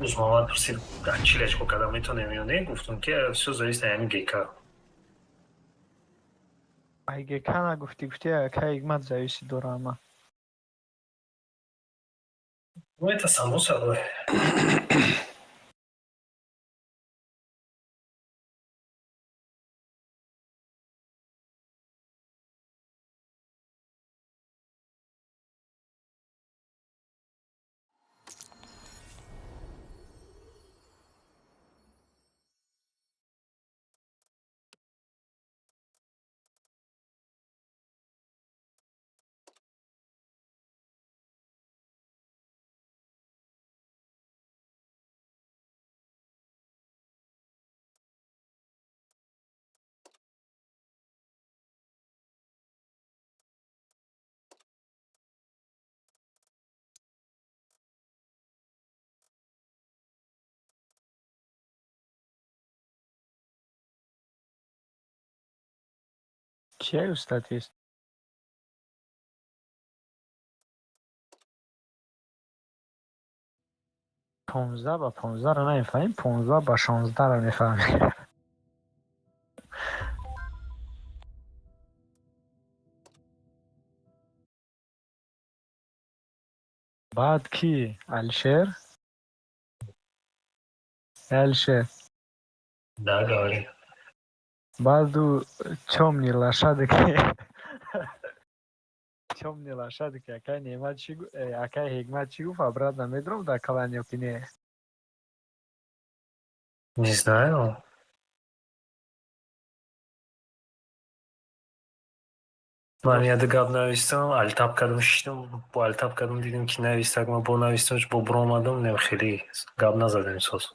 Уз Мамад пурсид, чилечко када метонем ё не, гуфтам, ки всё зависит от ҳамин ГК. Ай ГК нагуфтӣ, гуфти кайгмад зависит дора ама. Ну, это само собой. Кия устатист? 15 ба 15-ро намефаҳмем, 15 ба 16-ро мефаҳмем. Баъд кӣ? Алишер? Алишер. Да, говори. Баъду тёмный лошадки. Тёмный лошадки, акай Неъмат чӣ акай Ҳикмат чӣ гуфт, обратно медром дар клан ё ки не? Не знаю. Ман яда гап навистам, alt-tab кардам, шиштам, бо alt-tab кардам, дидам, ки навистак, ман бо навистам, бо буромадам, нем, хеле гап назадем соз.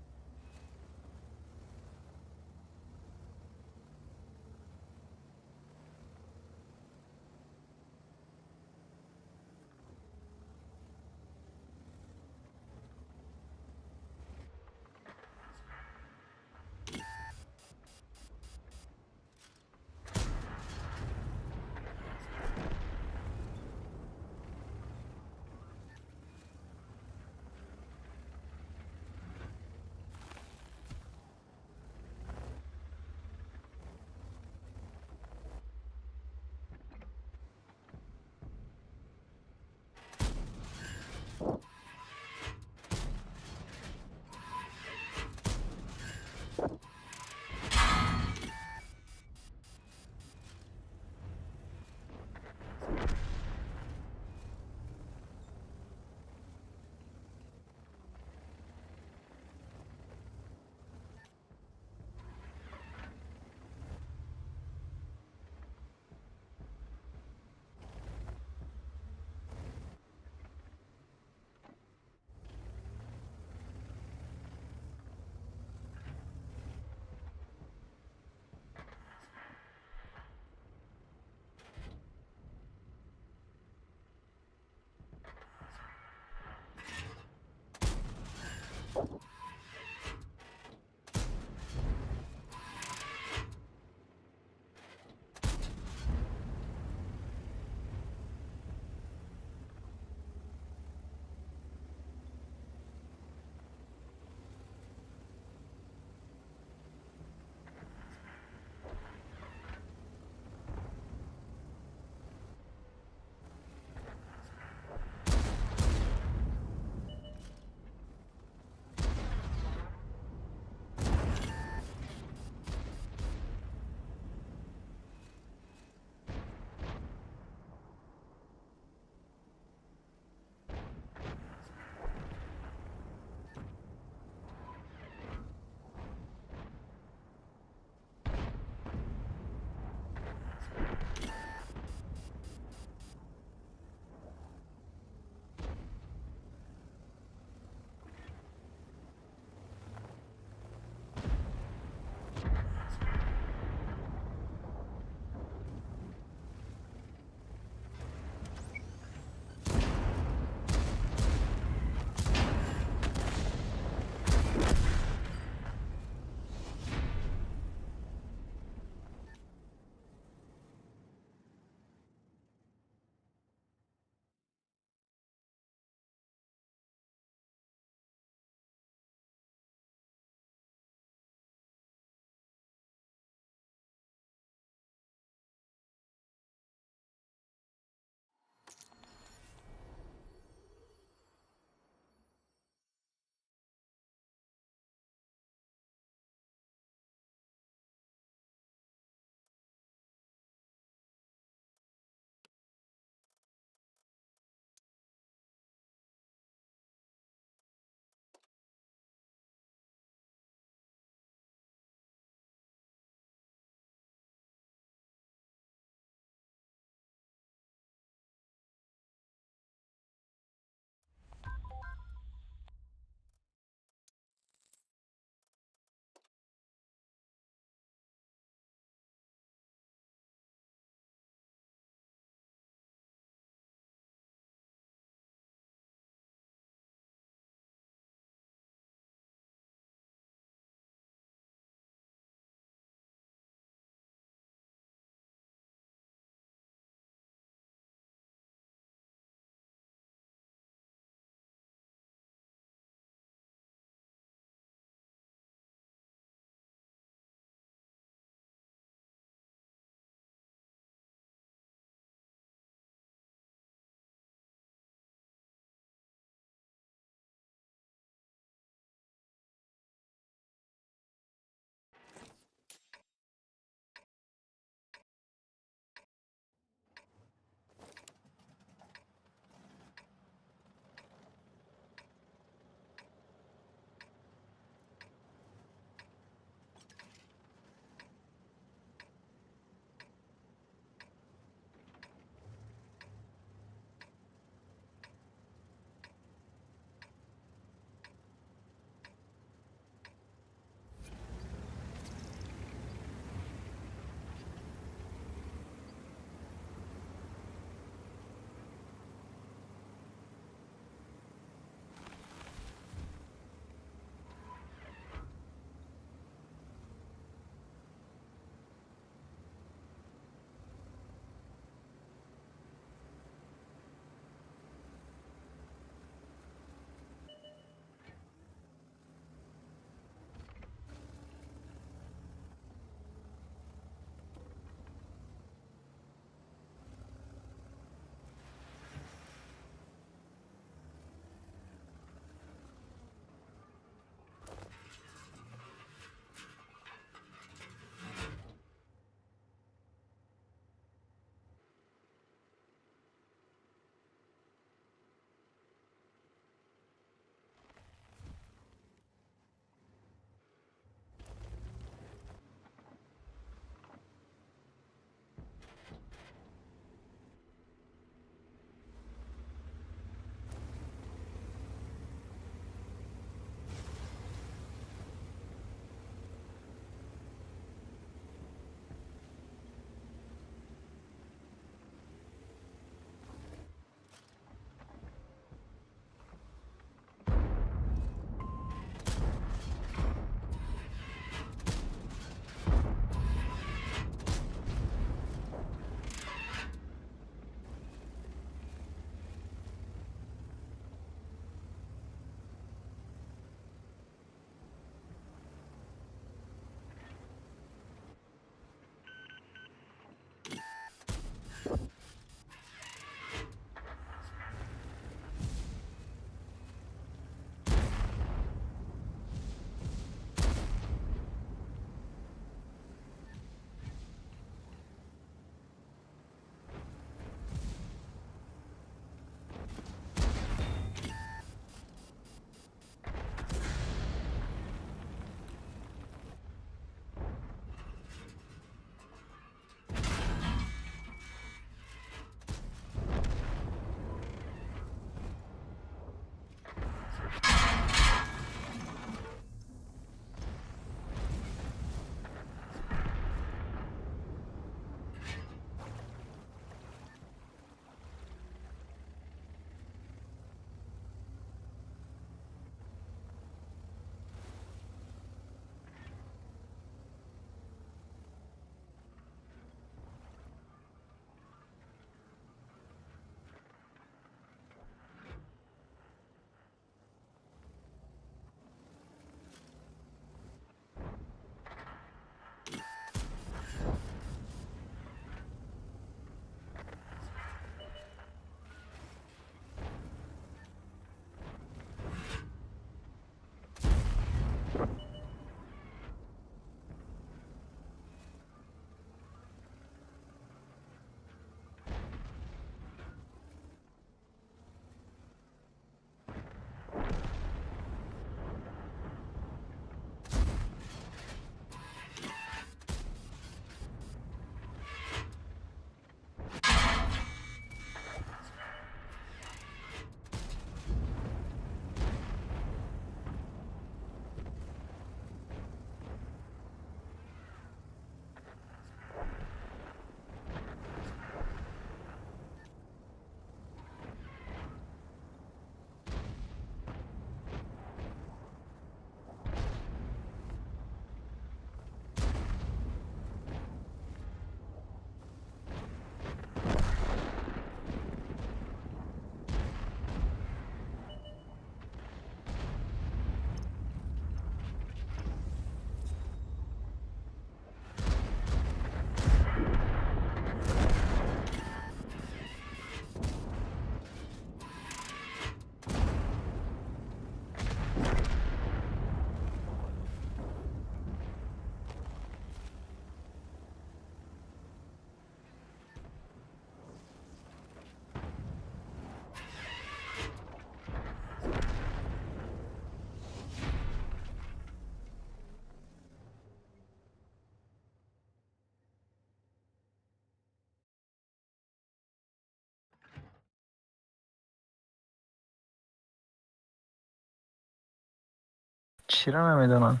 Чира намедонам.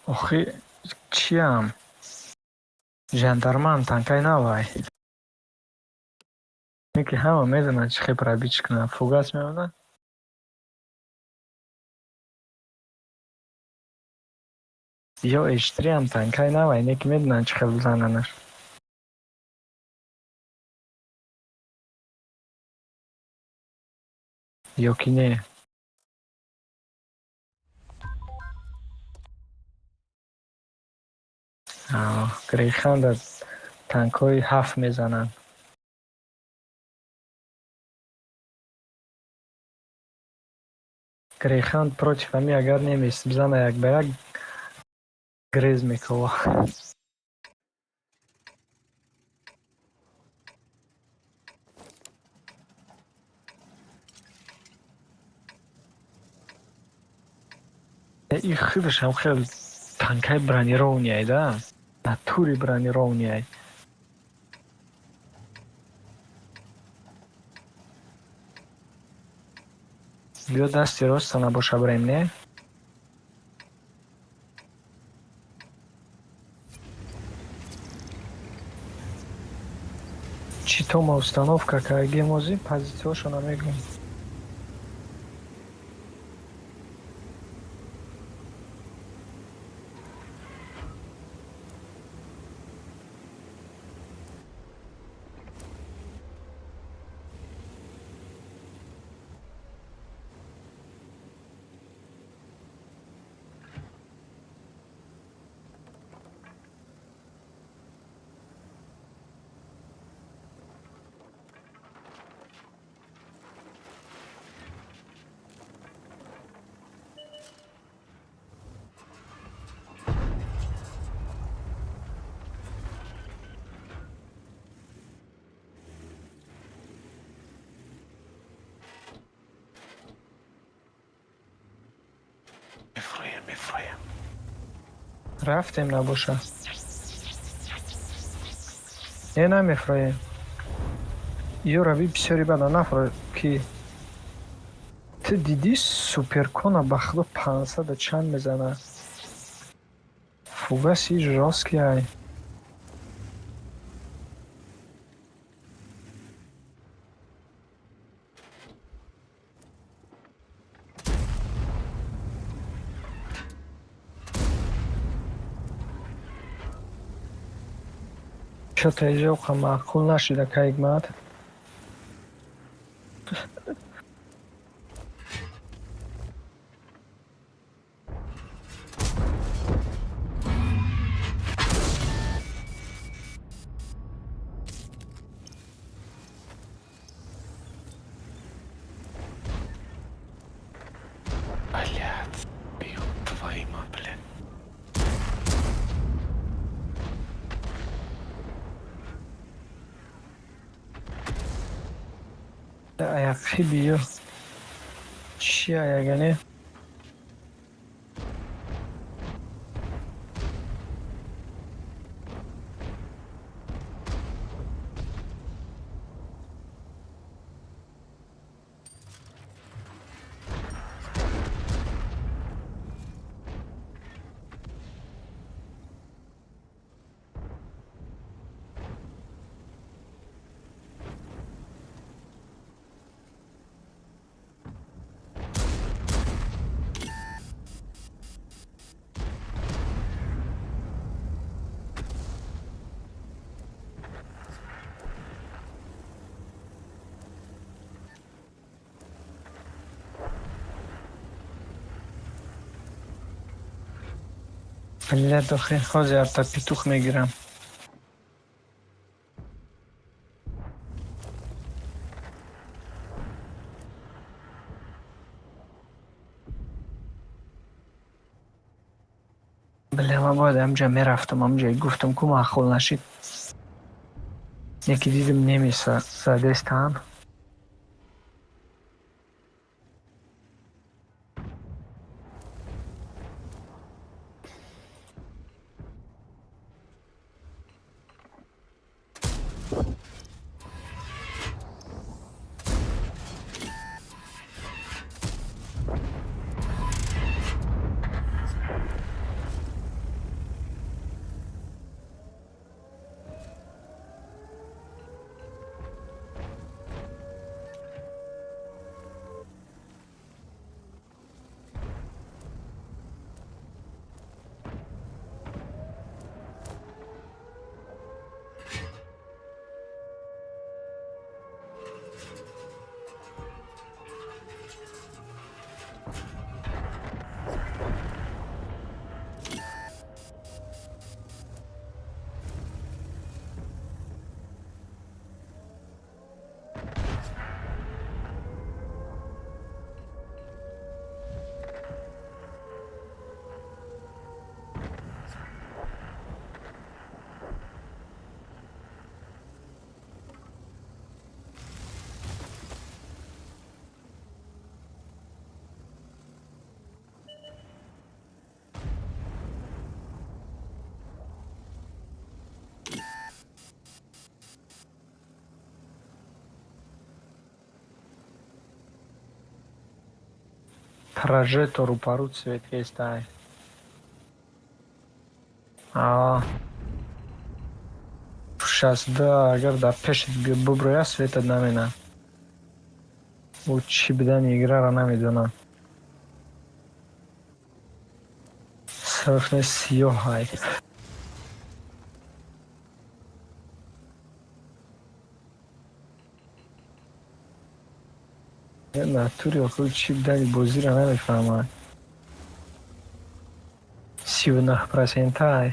Охи, чиям? Жандармаам, танкай навай. Не ки ҳама медонанд, чӣ хел пробить кунанд. Фугас меонад. Ё H3-ам танкай навай, не ки медонанд, чӣ хел бизананаш. Ё ки не? Грейханда танкҳои ҳафт мезананд. Грейханд против ҳами агар немис бизана, як ба як грез мекова. И худашам хел танкаи бронированный да, натури бронированный. Биё, дасти роста набоша, бирем, не? Чӣ тома установка кардем, ози позитсияшо намегӯм. Мефроем, мефроем. Рафтем набоша. Не, намефроем. Ё рави бисёри бада нафро ки ту дидӣ, суперкона ба худо 500 чанд мезана. Фугаси жёсткий ай. Чё-то иҷоқа маъқул нашида кайгмад. Блядь, ёб твою мать, блядь. Аяқи биё. Чи аягане? Блядь, охи, ҳозир арта петух мегирам. Бля, ман бояд ҳамҷа мерафтам, ҳамҷа гуфтам ку маъқул нашид. Яке дидим, немиса задестан. Прожектор рӯпарӯ свет кестай. А. 62 агар дар пешат буброяд, светат намена. Ӯ чӣ бидани играра намедонам. Сирф не, сиёҳай. Натури охир чӣ бидани бозиро намефаҳмад. 39 процентай.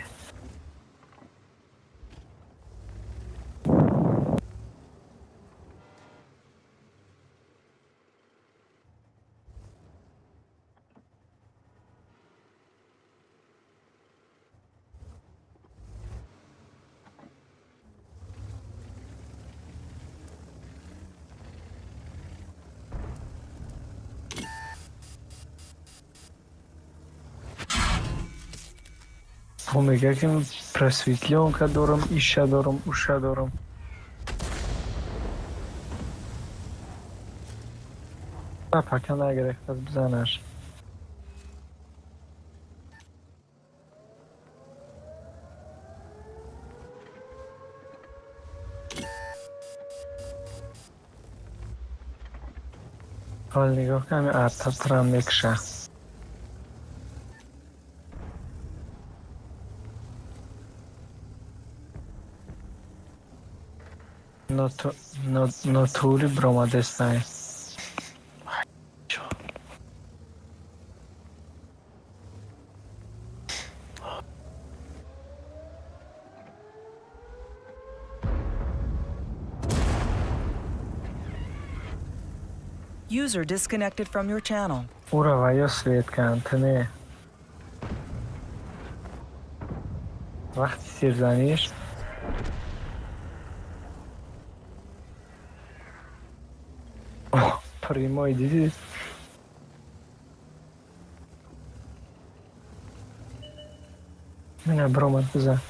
Ӯ мегӯяд, ки просветлёнка дорам, иша дорам, уша дорам. Пока нагирехт, аз бизанаш. Ҳол нигоҳ кун, ҳами артатрам мекуша. Натури бромадестай. Чё? User disconnected from your channel. Ура ва ё свет кан, ту не. Вақти сирзаниш прямой дидӣ? Мина бромад, бизан.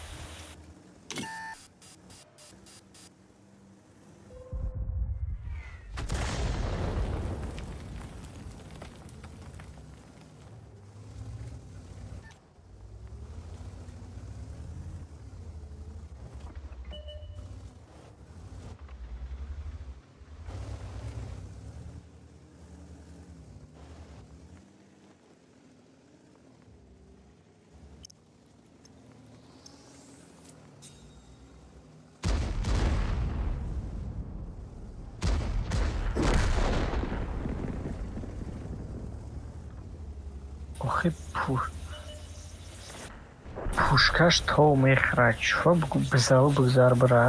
Охи, пушкаш то мехӯрад. Чӯ бизаву бигзар бира?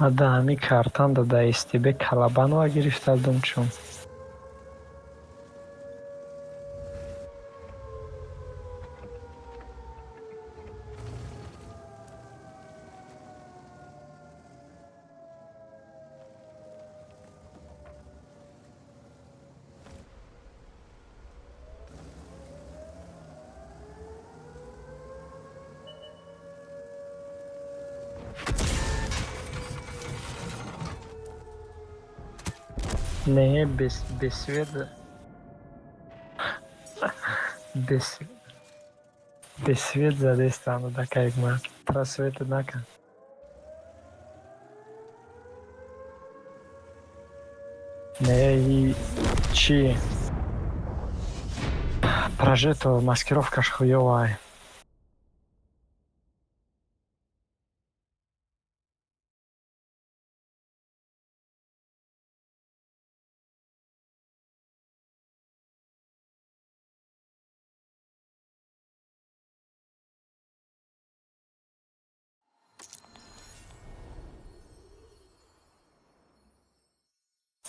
Ман да ҳамин картанда да СТБ Калабанова гирифта будам чун. Не, без света. Без свет задестану да кайгма. Просвета нака. Не, и чи? Прожектор маскировкаш хуёвай.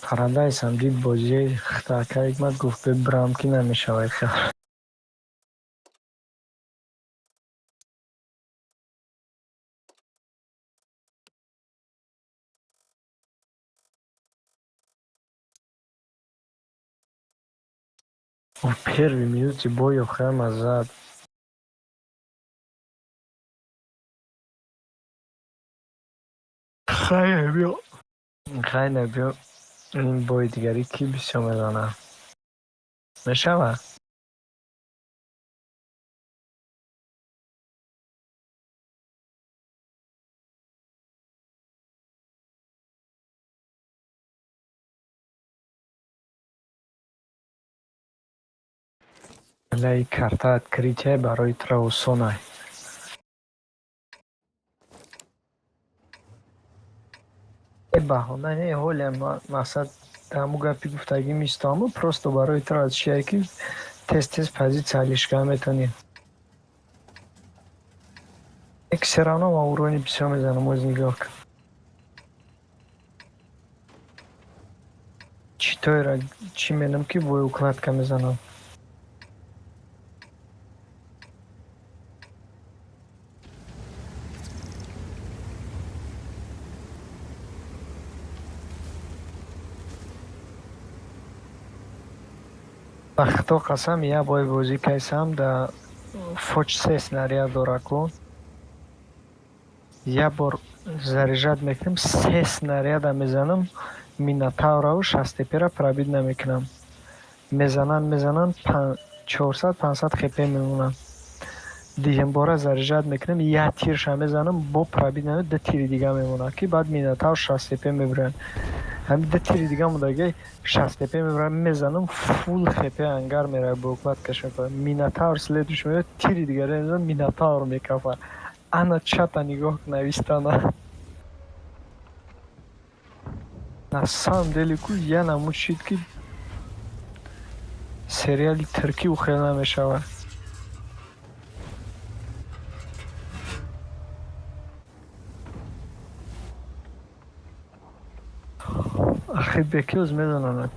Парадайсам дид, бозии хитакаик мад гуфт, бибирам ки намешавад хел. У первой минуте боя хама зад. Хайр, биё. Хайр, биё. Ин бои дигари ки бисёр мезанад? Мешавад? Лаи карта открытие барои тра осонай. Э, баҳона не, ҳоле мақсад ҳаму гапи гуфтагӣ мистаму, просто барои тра чие ки тез тез позиция алишка метонӣ. Як всё равно ман урони бисёр мезанам, оз нигоҳ кун. Читойра чӣ менам ки бо укладка мезанам. Ба худо қасам, як бой бозӣ кайсам, да фоч се снаряд дора ку. Як бор заряжать мекунем, се снаряда мезанам, минотавраву шастепера пробить намекунам. Мезанам, мезанам, 400-500 хп мемонам. Дуюмбора заряжать мекунем, як тирша мезанам, бо пробить наме, ду тири дига мемонад, ки баъд минотавр шастепе мебуранд. Ҳамин ду тири дига мондаги шастепе мебурам, мезанам, фул хп ангар меравад, бо укладкаш мекунам. Минотавр следующий меояд, тири дигаре мезанам, минотавр мекафад. Ана чата нигоҳ, навистана. На самом деле ку я намучид ки сериали туркӣ ухел намешавад. Ахи бекиоз медонанд.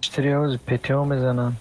Четыре ПТО мезананд.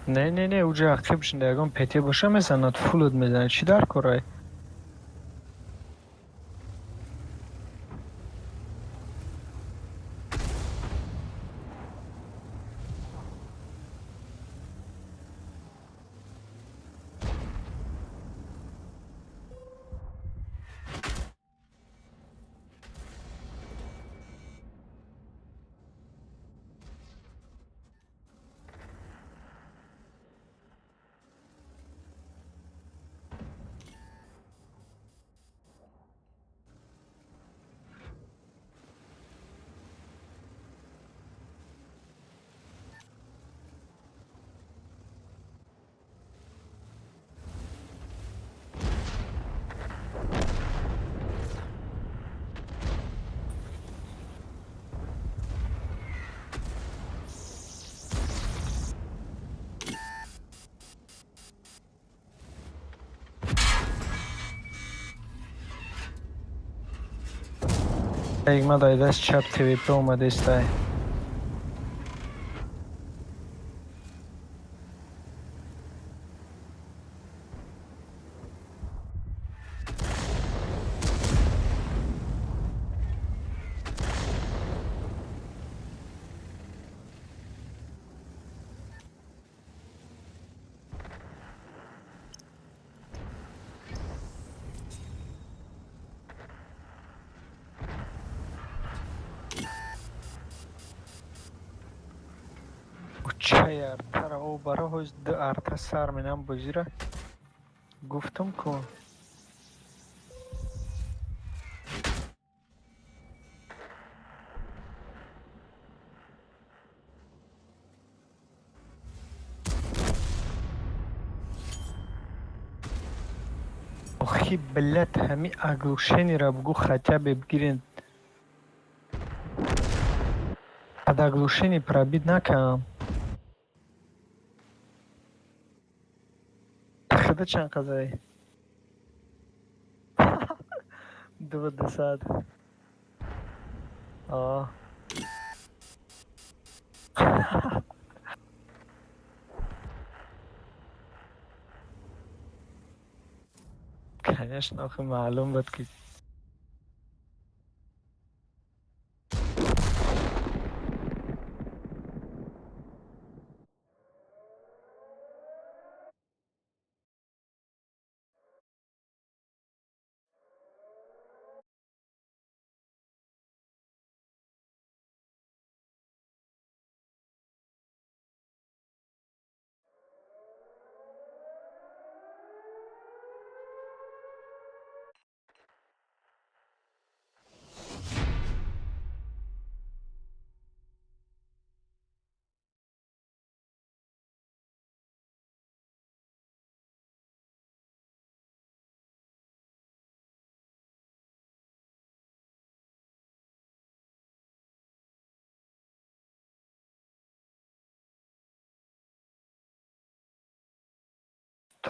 Не, не, не, уҷа ақиб шуда ягон ПТ боша, мезанад, фулут мезанад. Чӣ дар корай? Ма дар даст чап ТВП омадестай. Чай артара о бара ҳоз ду арта сар менам бозира гуфтам ку. Охи, блядь, ҳами оглушениро бугу, хотя бы бигирен. Под оглушение пробить накам. Худа чанд қазай? 200. А. Конечно, охи, маълум буд ки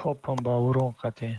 топам ба урон қатӣ.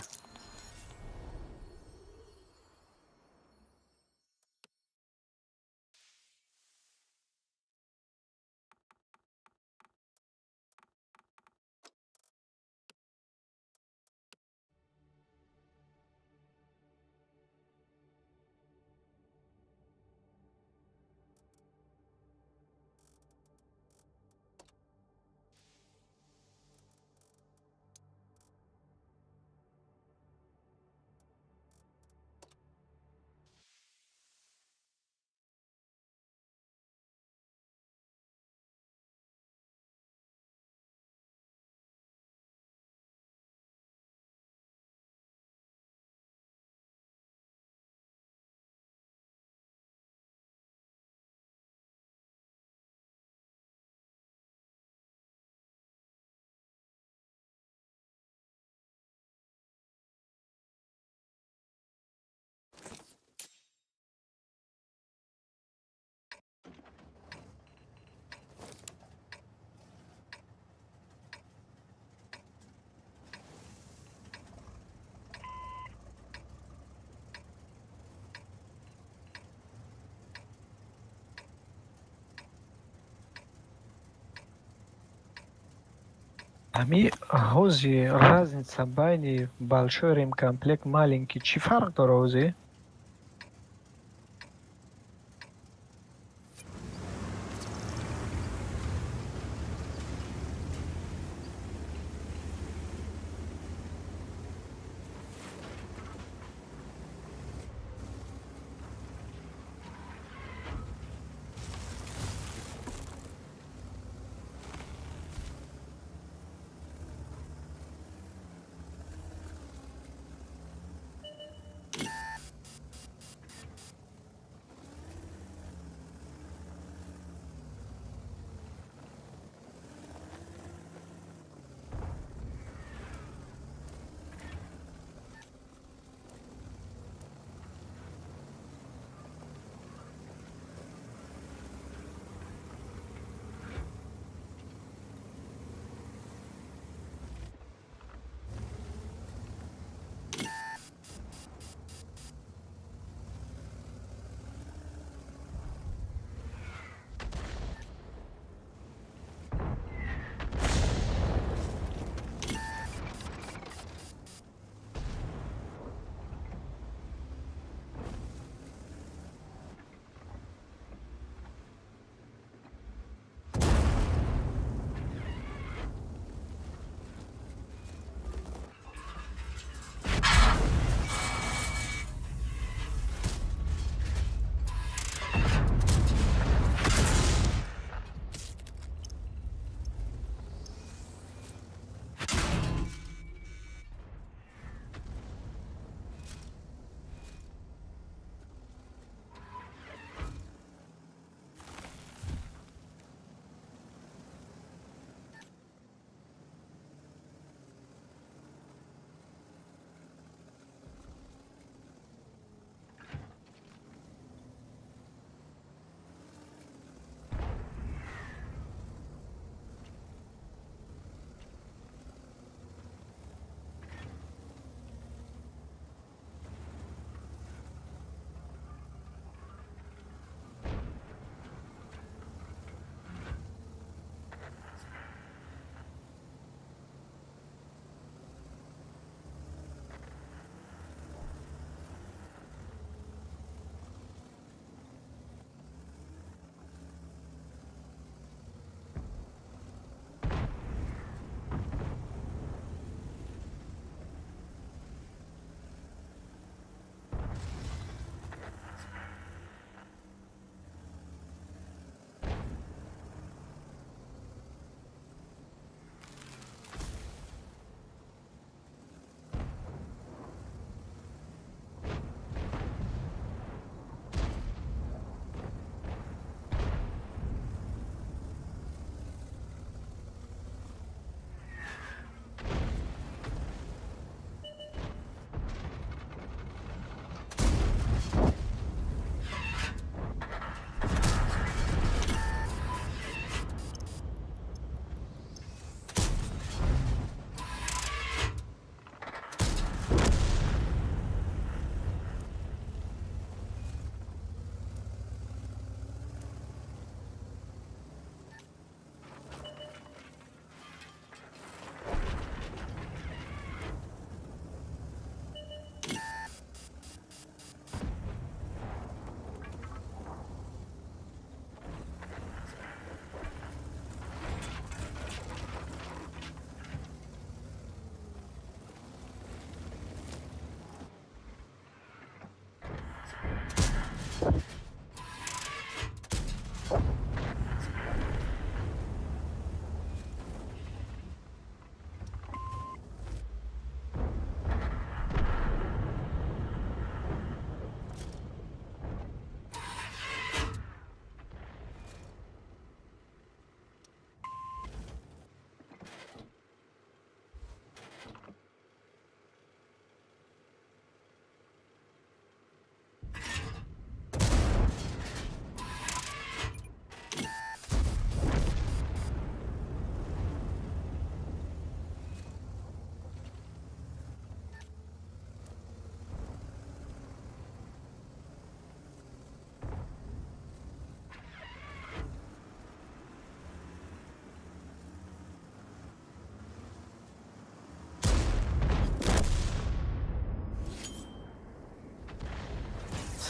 Ҳами ҳози разница байни большой ремкомплект, маленький чӣ фарқ дора ҳози?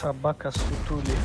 Собака сутули.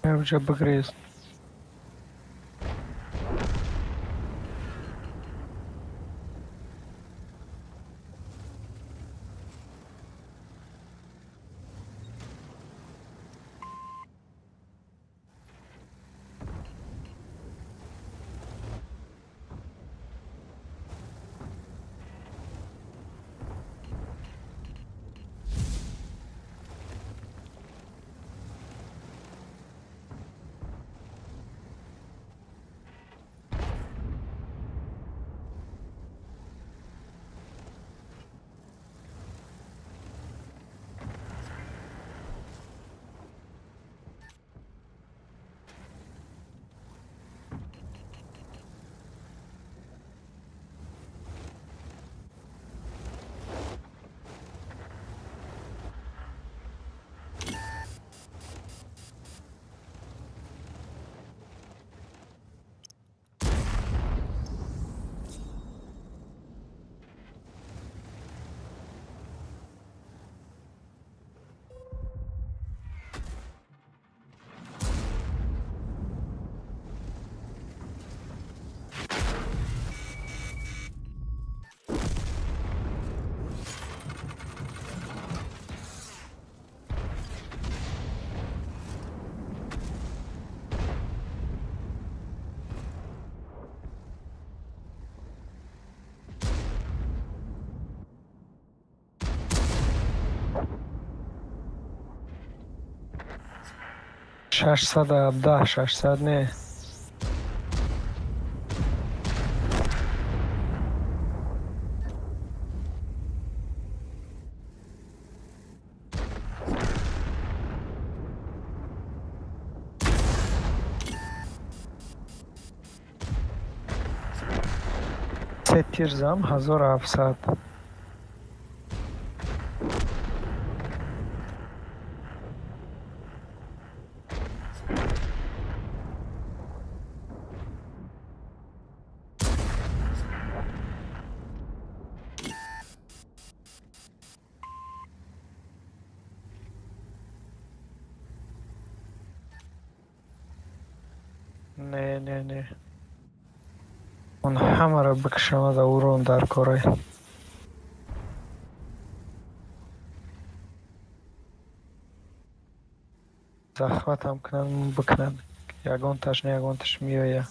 Уже бигрез. 617, 600 не. Се тирзам 1700. Не, не, не. Он ҳамаро бикшамада урон дар корай. Захватам кунанд, бикунанд. Ягонташ не, ягонташ меоя.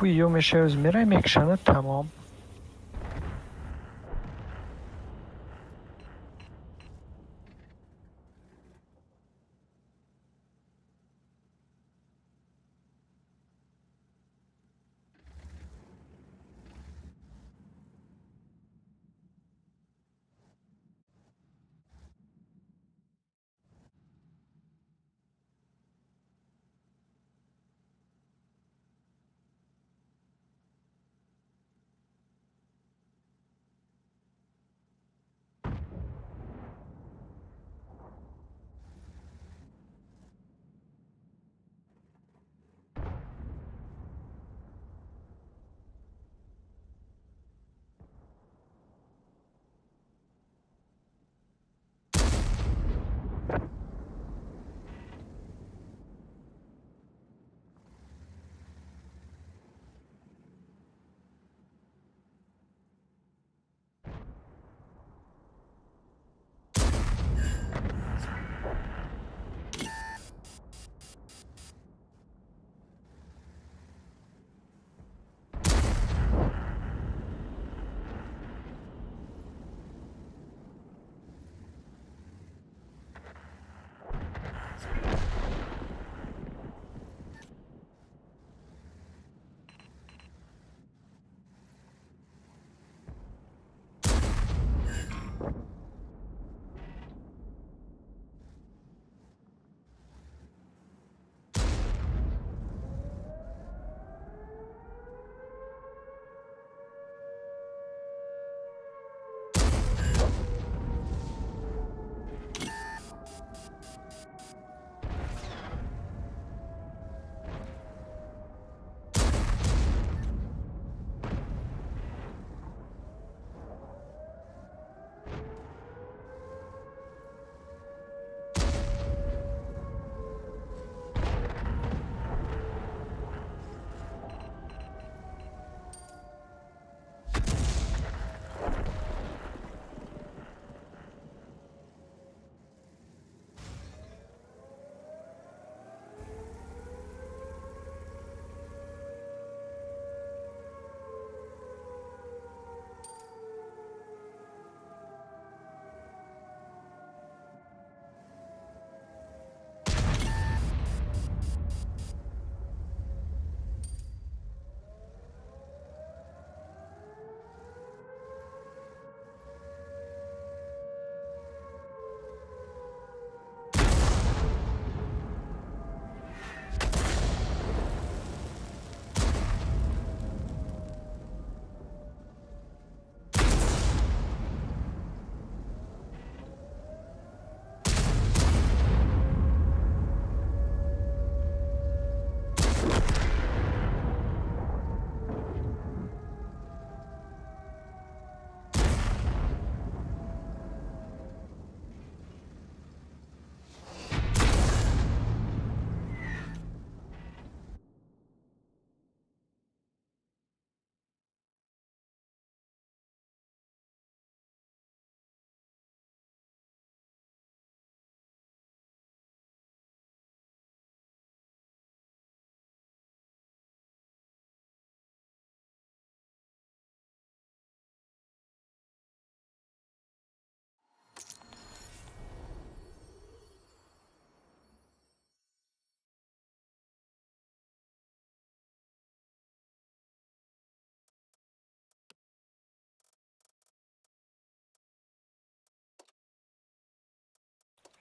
Ё мешавад мера мекшанад тамом.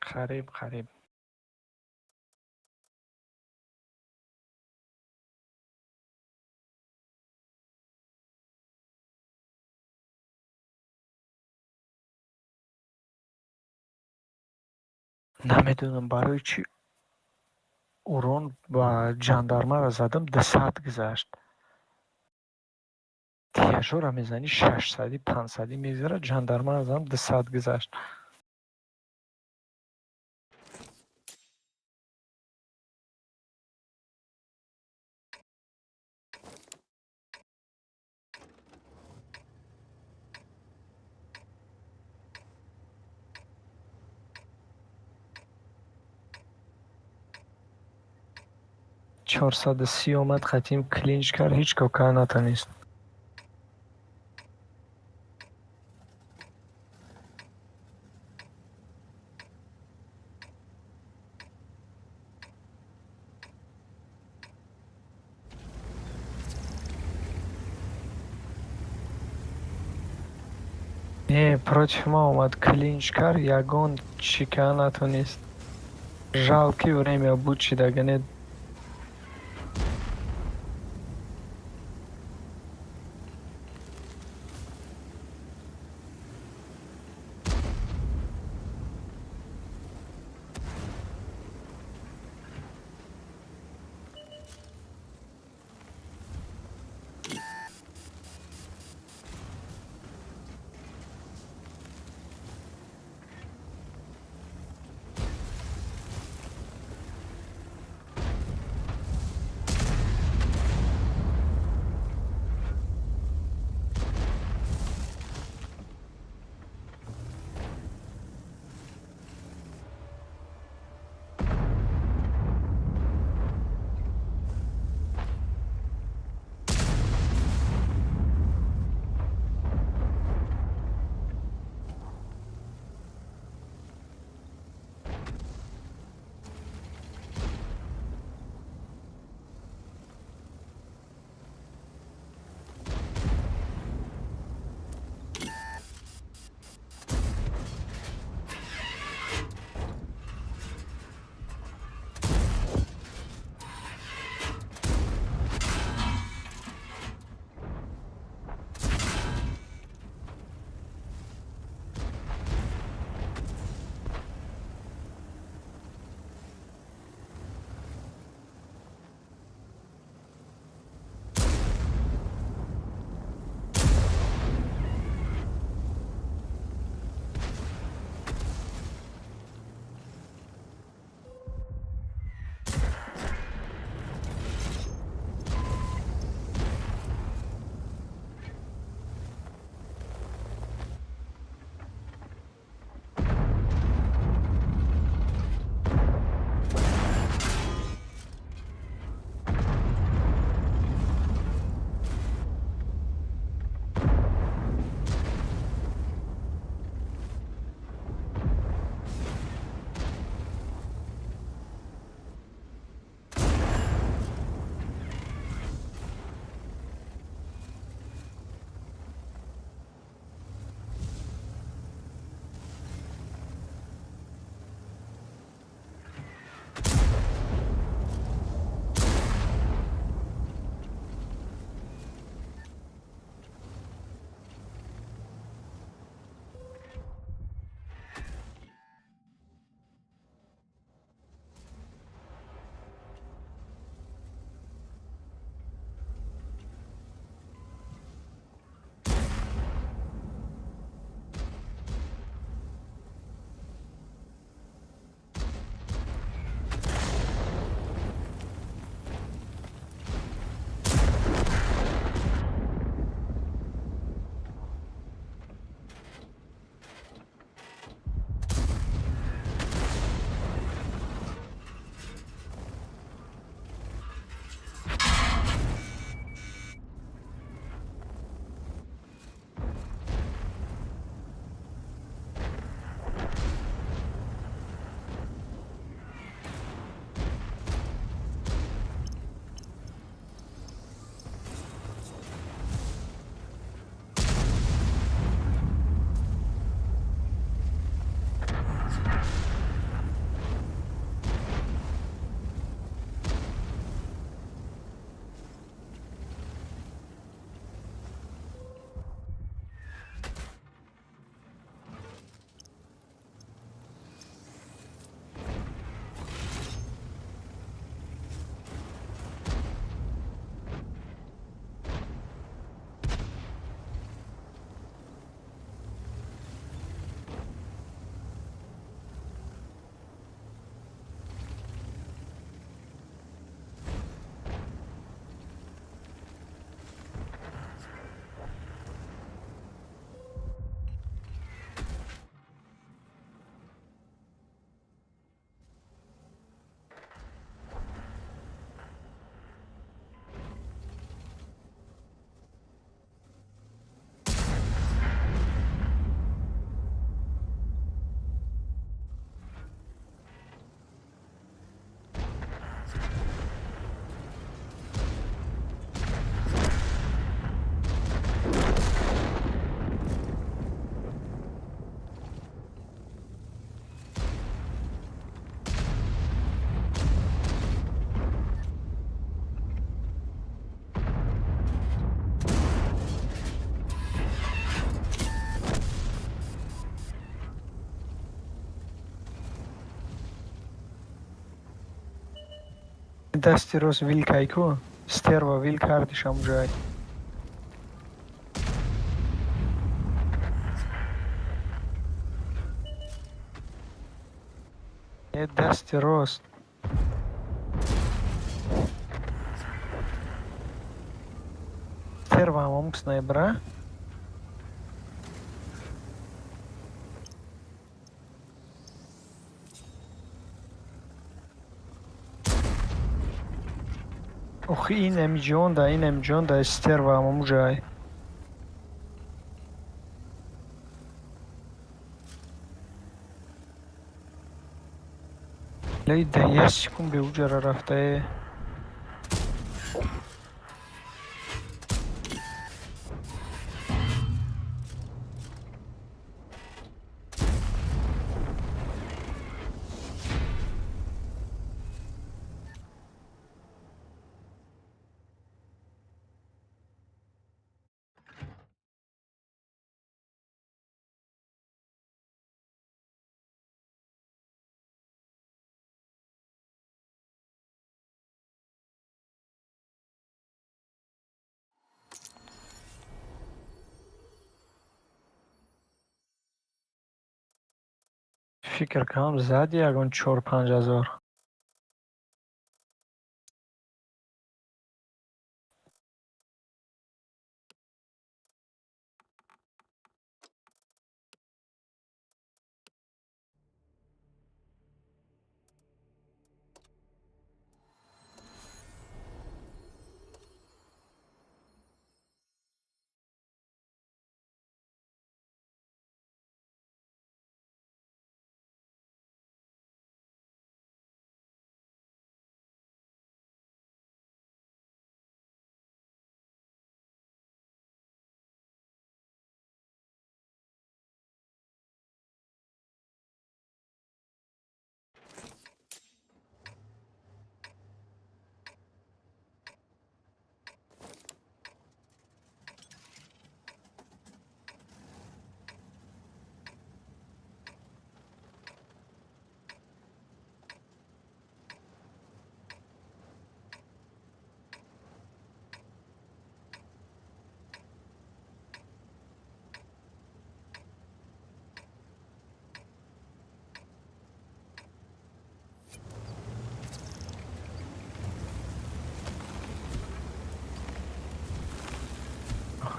Қариб, қариб. Намедонам, барои чӣ урон ба ҷандармаро задам, 200 гузашт. Тияжора мезанӣ, 600-ӣ, 500-ӣ мегзарад, ҷандармаро задам, 200 гузашт. 430 омад, қатим клинч кард, ҳеҷ ко кар натонист. Не, против ма омад, клинч кард, ягон чӣ кар натонист. Жалкий время буд, чидагане. Дасти рост вилкай ку, стерва вил кардиш ҳамуҷай. Э, дасти рост. Стерва ҳамон снайпера. Охи, инамиҷонда стерва ҳамонҷай. Лей, да як секунд беуҷара рафтае. Фикр кунам, зади ягон 4-5 ҳазор.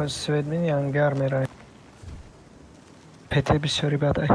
Охир свет мини ангар меравем. ПТ бисёри бадай.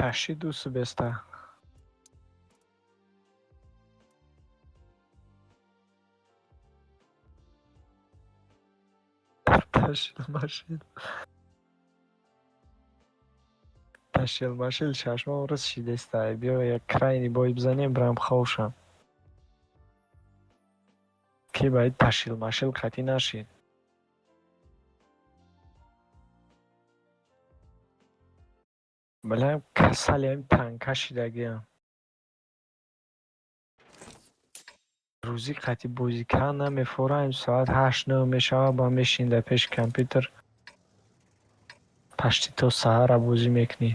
Тащи у себе. Ташил машил. Ташил машил чашмам рӯз шидестай. Биё як крайний бой бизанем, бирам ховшам. Ки бояд ташил машил қатъӣ нашид. Бале, касалиам танка шидагиам. Рӯзӣ қатъи бозӣ кардан намефорам, соат 8-9 мешавад, ба мешинӣ дар пеши компютер, пашти то саҳара бозӣ мекунӣ.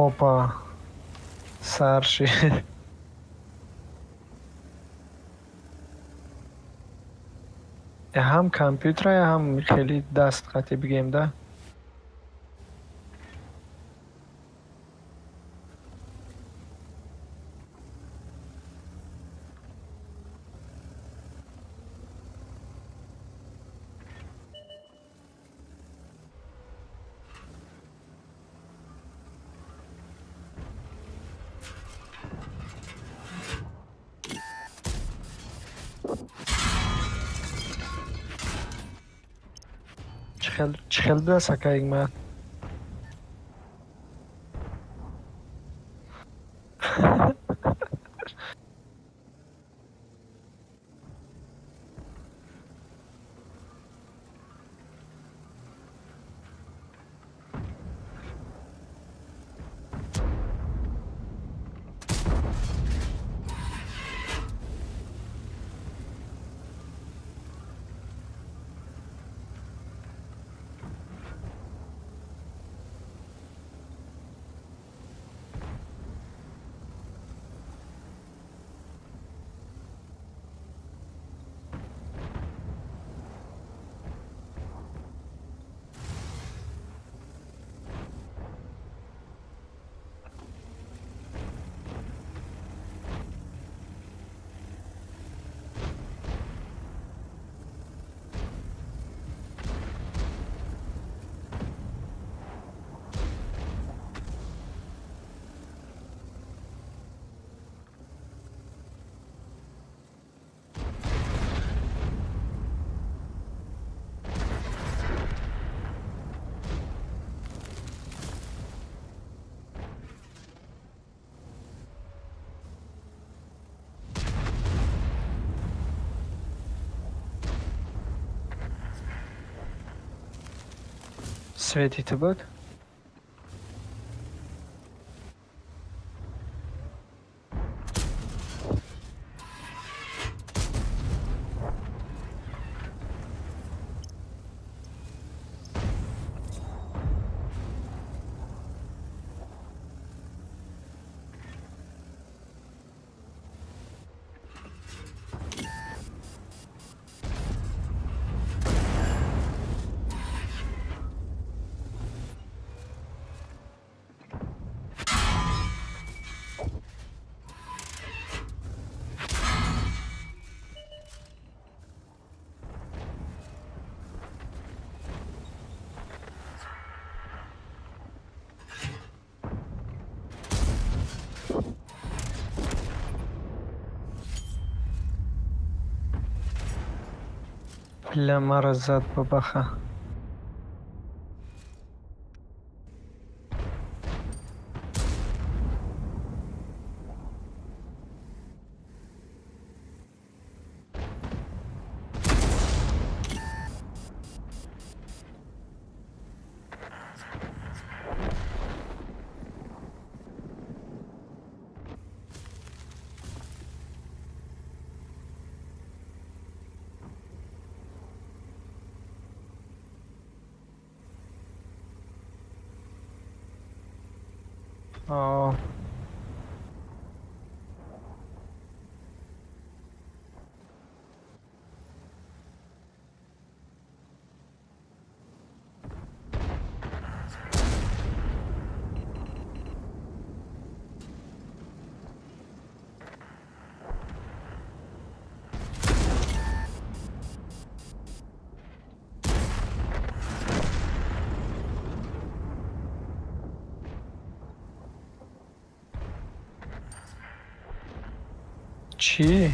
Опа, сар шид. Ҳам компютера, ҳам хеле даст қатъӣ бигем да. Чӣ хел будааст, ака Ҳикмат? Свети ту буд? Бля, мара зад бабаха. О. Чӣ?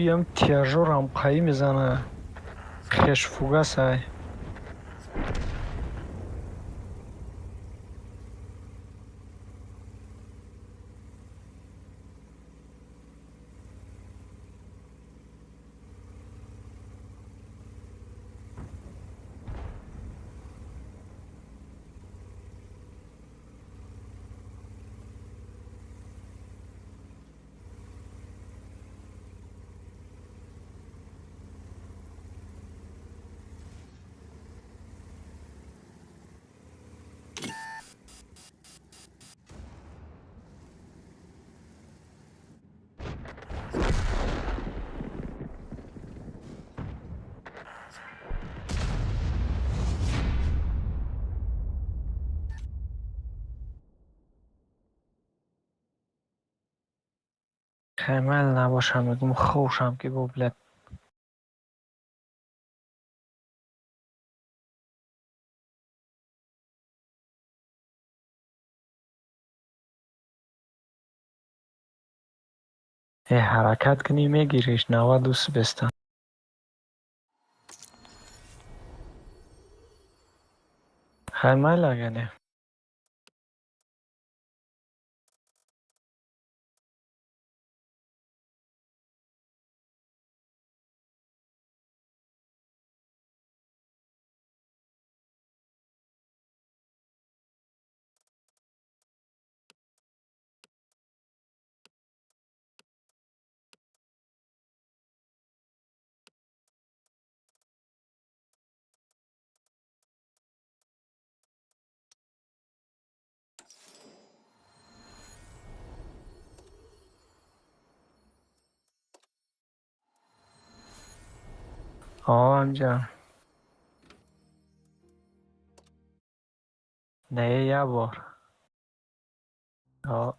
Иам тиражорам қаӣ мезана. Хешфугасай. Хаймайл набошам, мегум, хушам ки бо, блядь. Э, ҳаракат кунӣ, мегириш 90 беста. Хаймайл агане. Амҷа. Не, як бор. О.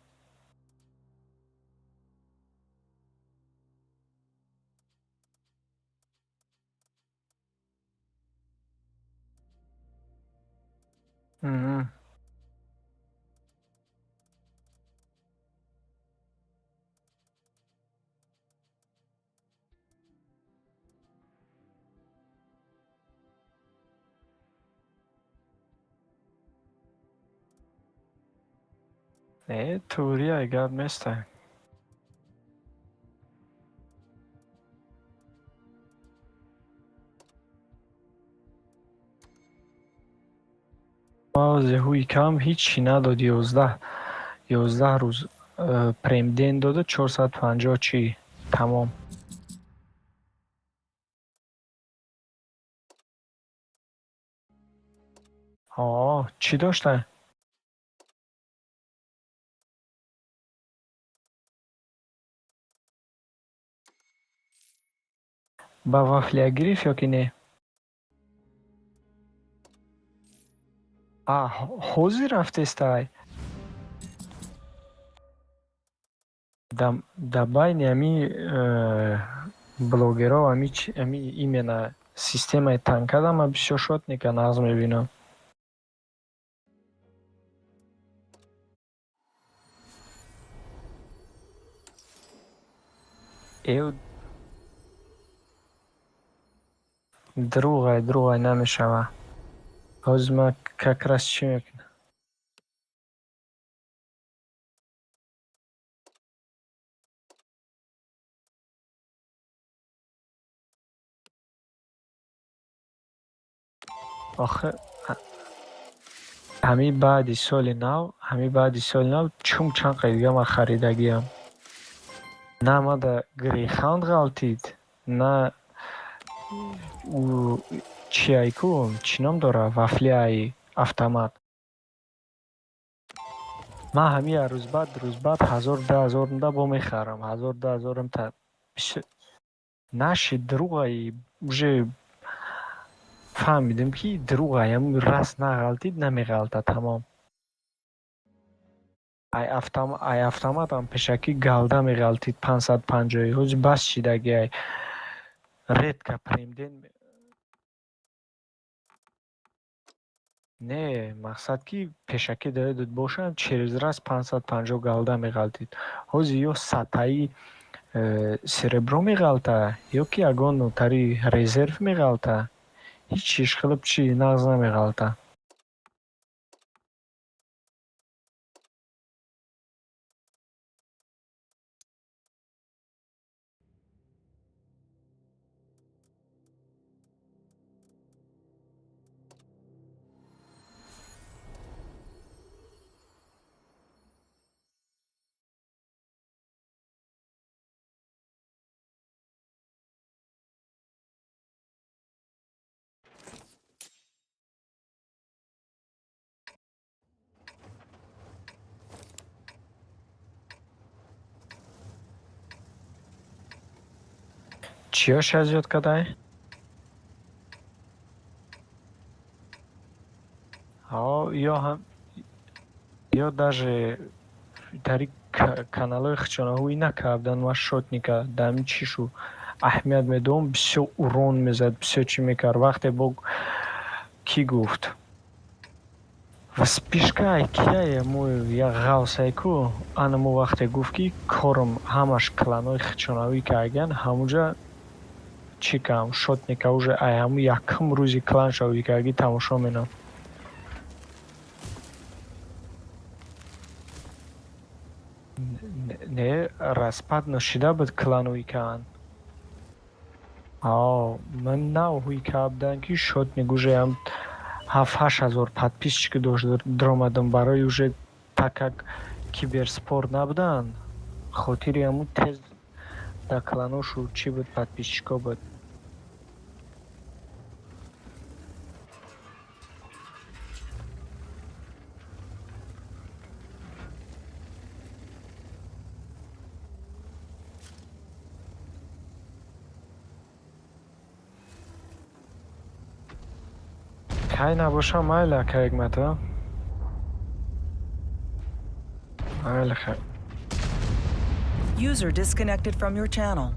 Не, туриай, гап нестай. Ҳуи кам ҳичи надод, 11 рӯз премден дода, 450 чӣ, тамом. О, чӣ дошта? Ба вафлия гирифт ё ки не? А, ҳозир рафтестай? Да байни ами блогеров ами именно системаи танкада ман бисёр шотника нағз мебинам. Эв друғай, друғай намешава. Ҳозир ман как раз чӣ мекунам? Охир ҳами баъди соли нав, ҳами баъди соли нав чум чанд қа дига ман харидагиам. На мада Грейхаунд ғалтид, на Чиай ку, чӣ ном дора, вафлиаи автомат. Ман ҳамия рӯз баъд рӯз баъд ҳазор 2000 да бо мехарам, ҳазор 2000-ам та наши дурӯғаи, уже фаҳмидем, ки дурӯғай, ам раст нағалтид, намеғалта, тамом. Ай автоматам пешакӣ галда меғалтид 550-ӣ, ҳози бас шидагиай, редко премден. Не, мақсад, ки пешакӣ даёдат бошад, через раз 550 галда меғалтид. Ҳозир ё сатаи серебро меғалта, ё ки ягон нотари резерв меғалта, ҳичиш хеле чи нағз намеғалта. Чиёша зиёд кадай? Ё ҳам, ё даже тари каналҳои хичонаҳои накардан. Ма шотника дар ҳамин чишу аҳамият медоҳам, бисёр урон мезад, бисёр чӣ мекард. Вақте бо кӣ гуфт, вспышка ай кияе, мо як ғавсай ку, ана мо вақте гуфт, ки корам ҳамаш кланҳои хичонавӣ кардагиян, ҳамуҷа чӣ кардам, шотника уже ай ҳамун якум рӯзи клан шавӣ кардагӣ тамошо менам. Не, распад нашида буд кланҳои каан. Ман нав ҳуй карда будам, ки шотник уже ҳам 7-8 ҳазор подписчик дошт, даромадам барои уже, так как киберспорт набуданд, хотири ҳамун тез дар кланошу чӣ буд, подписчикҳо буд. Кай набошам, майли, ака Ҳикмат, а, майли, хай. User disconnected from your channel.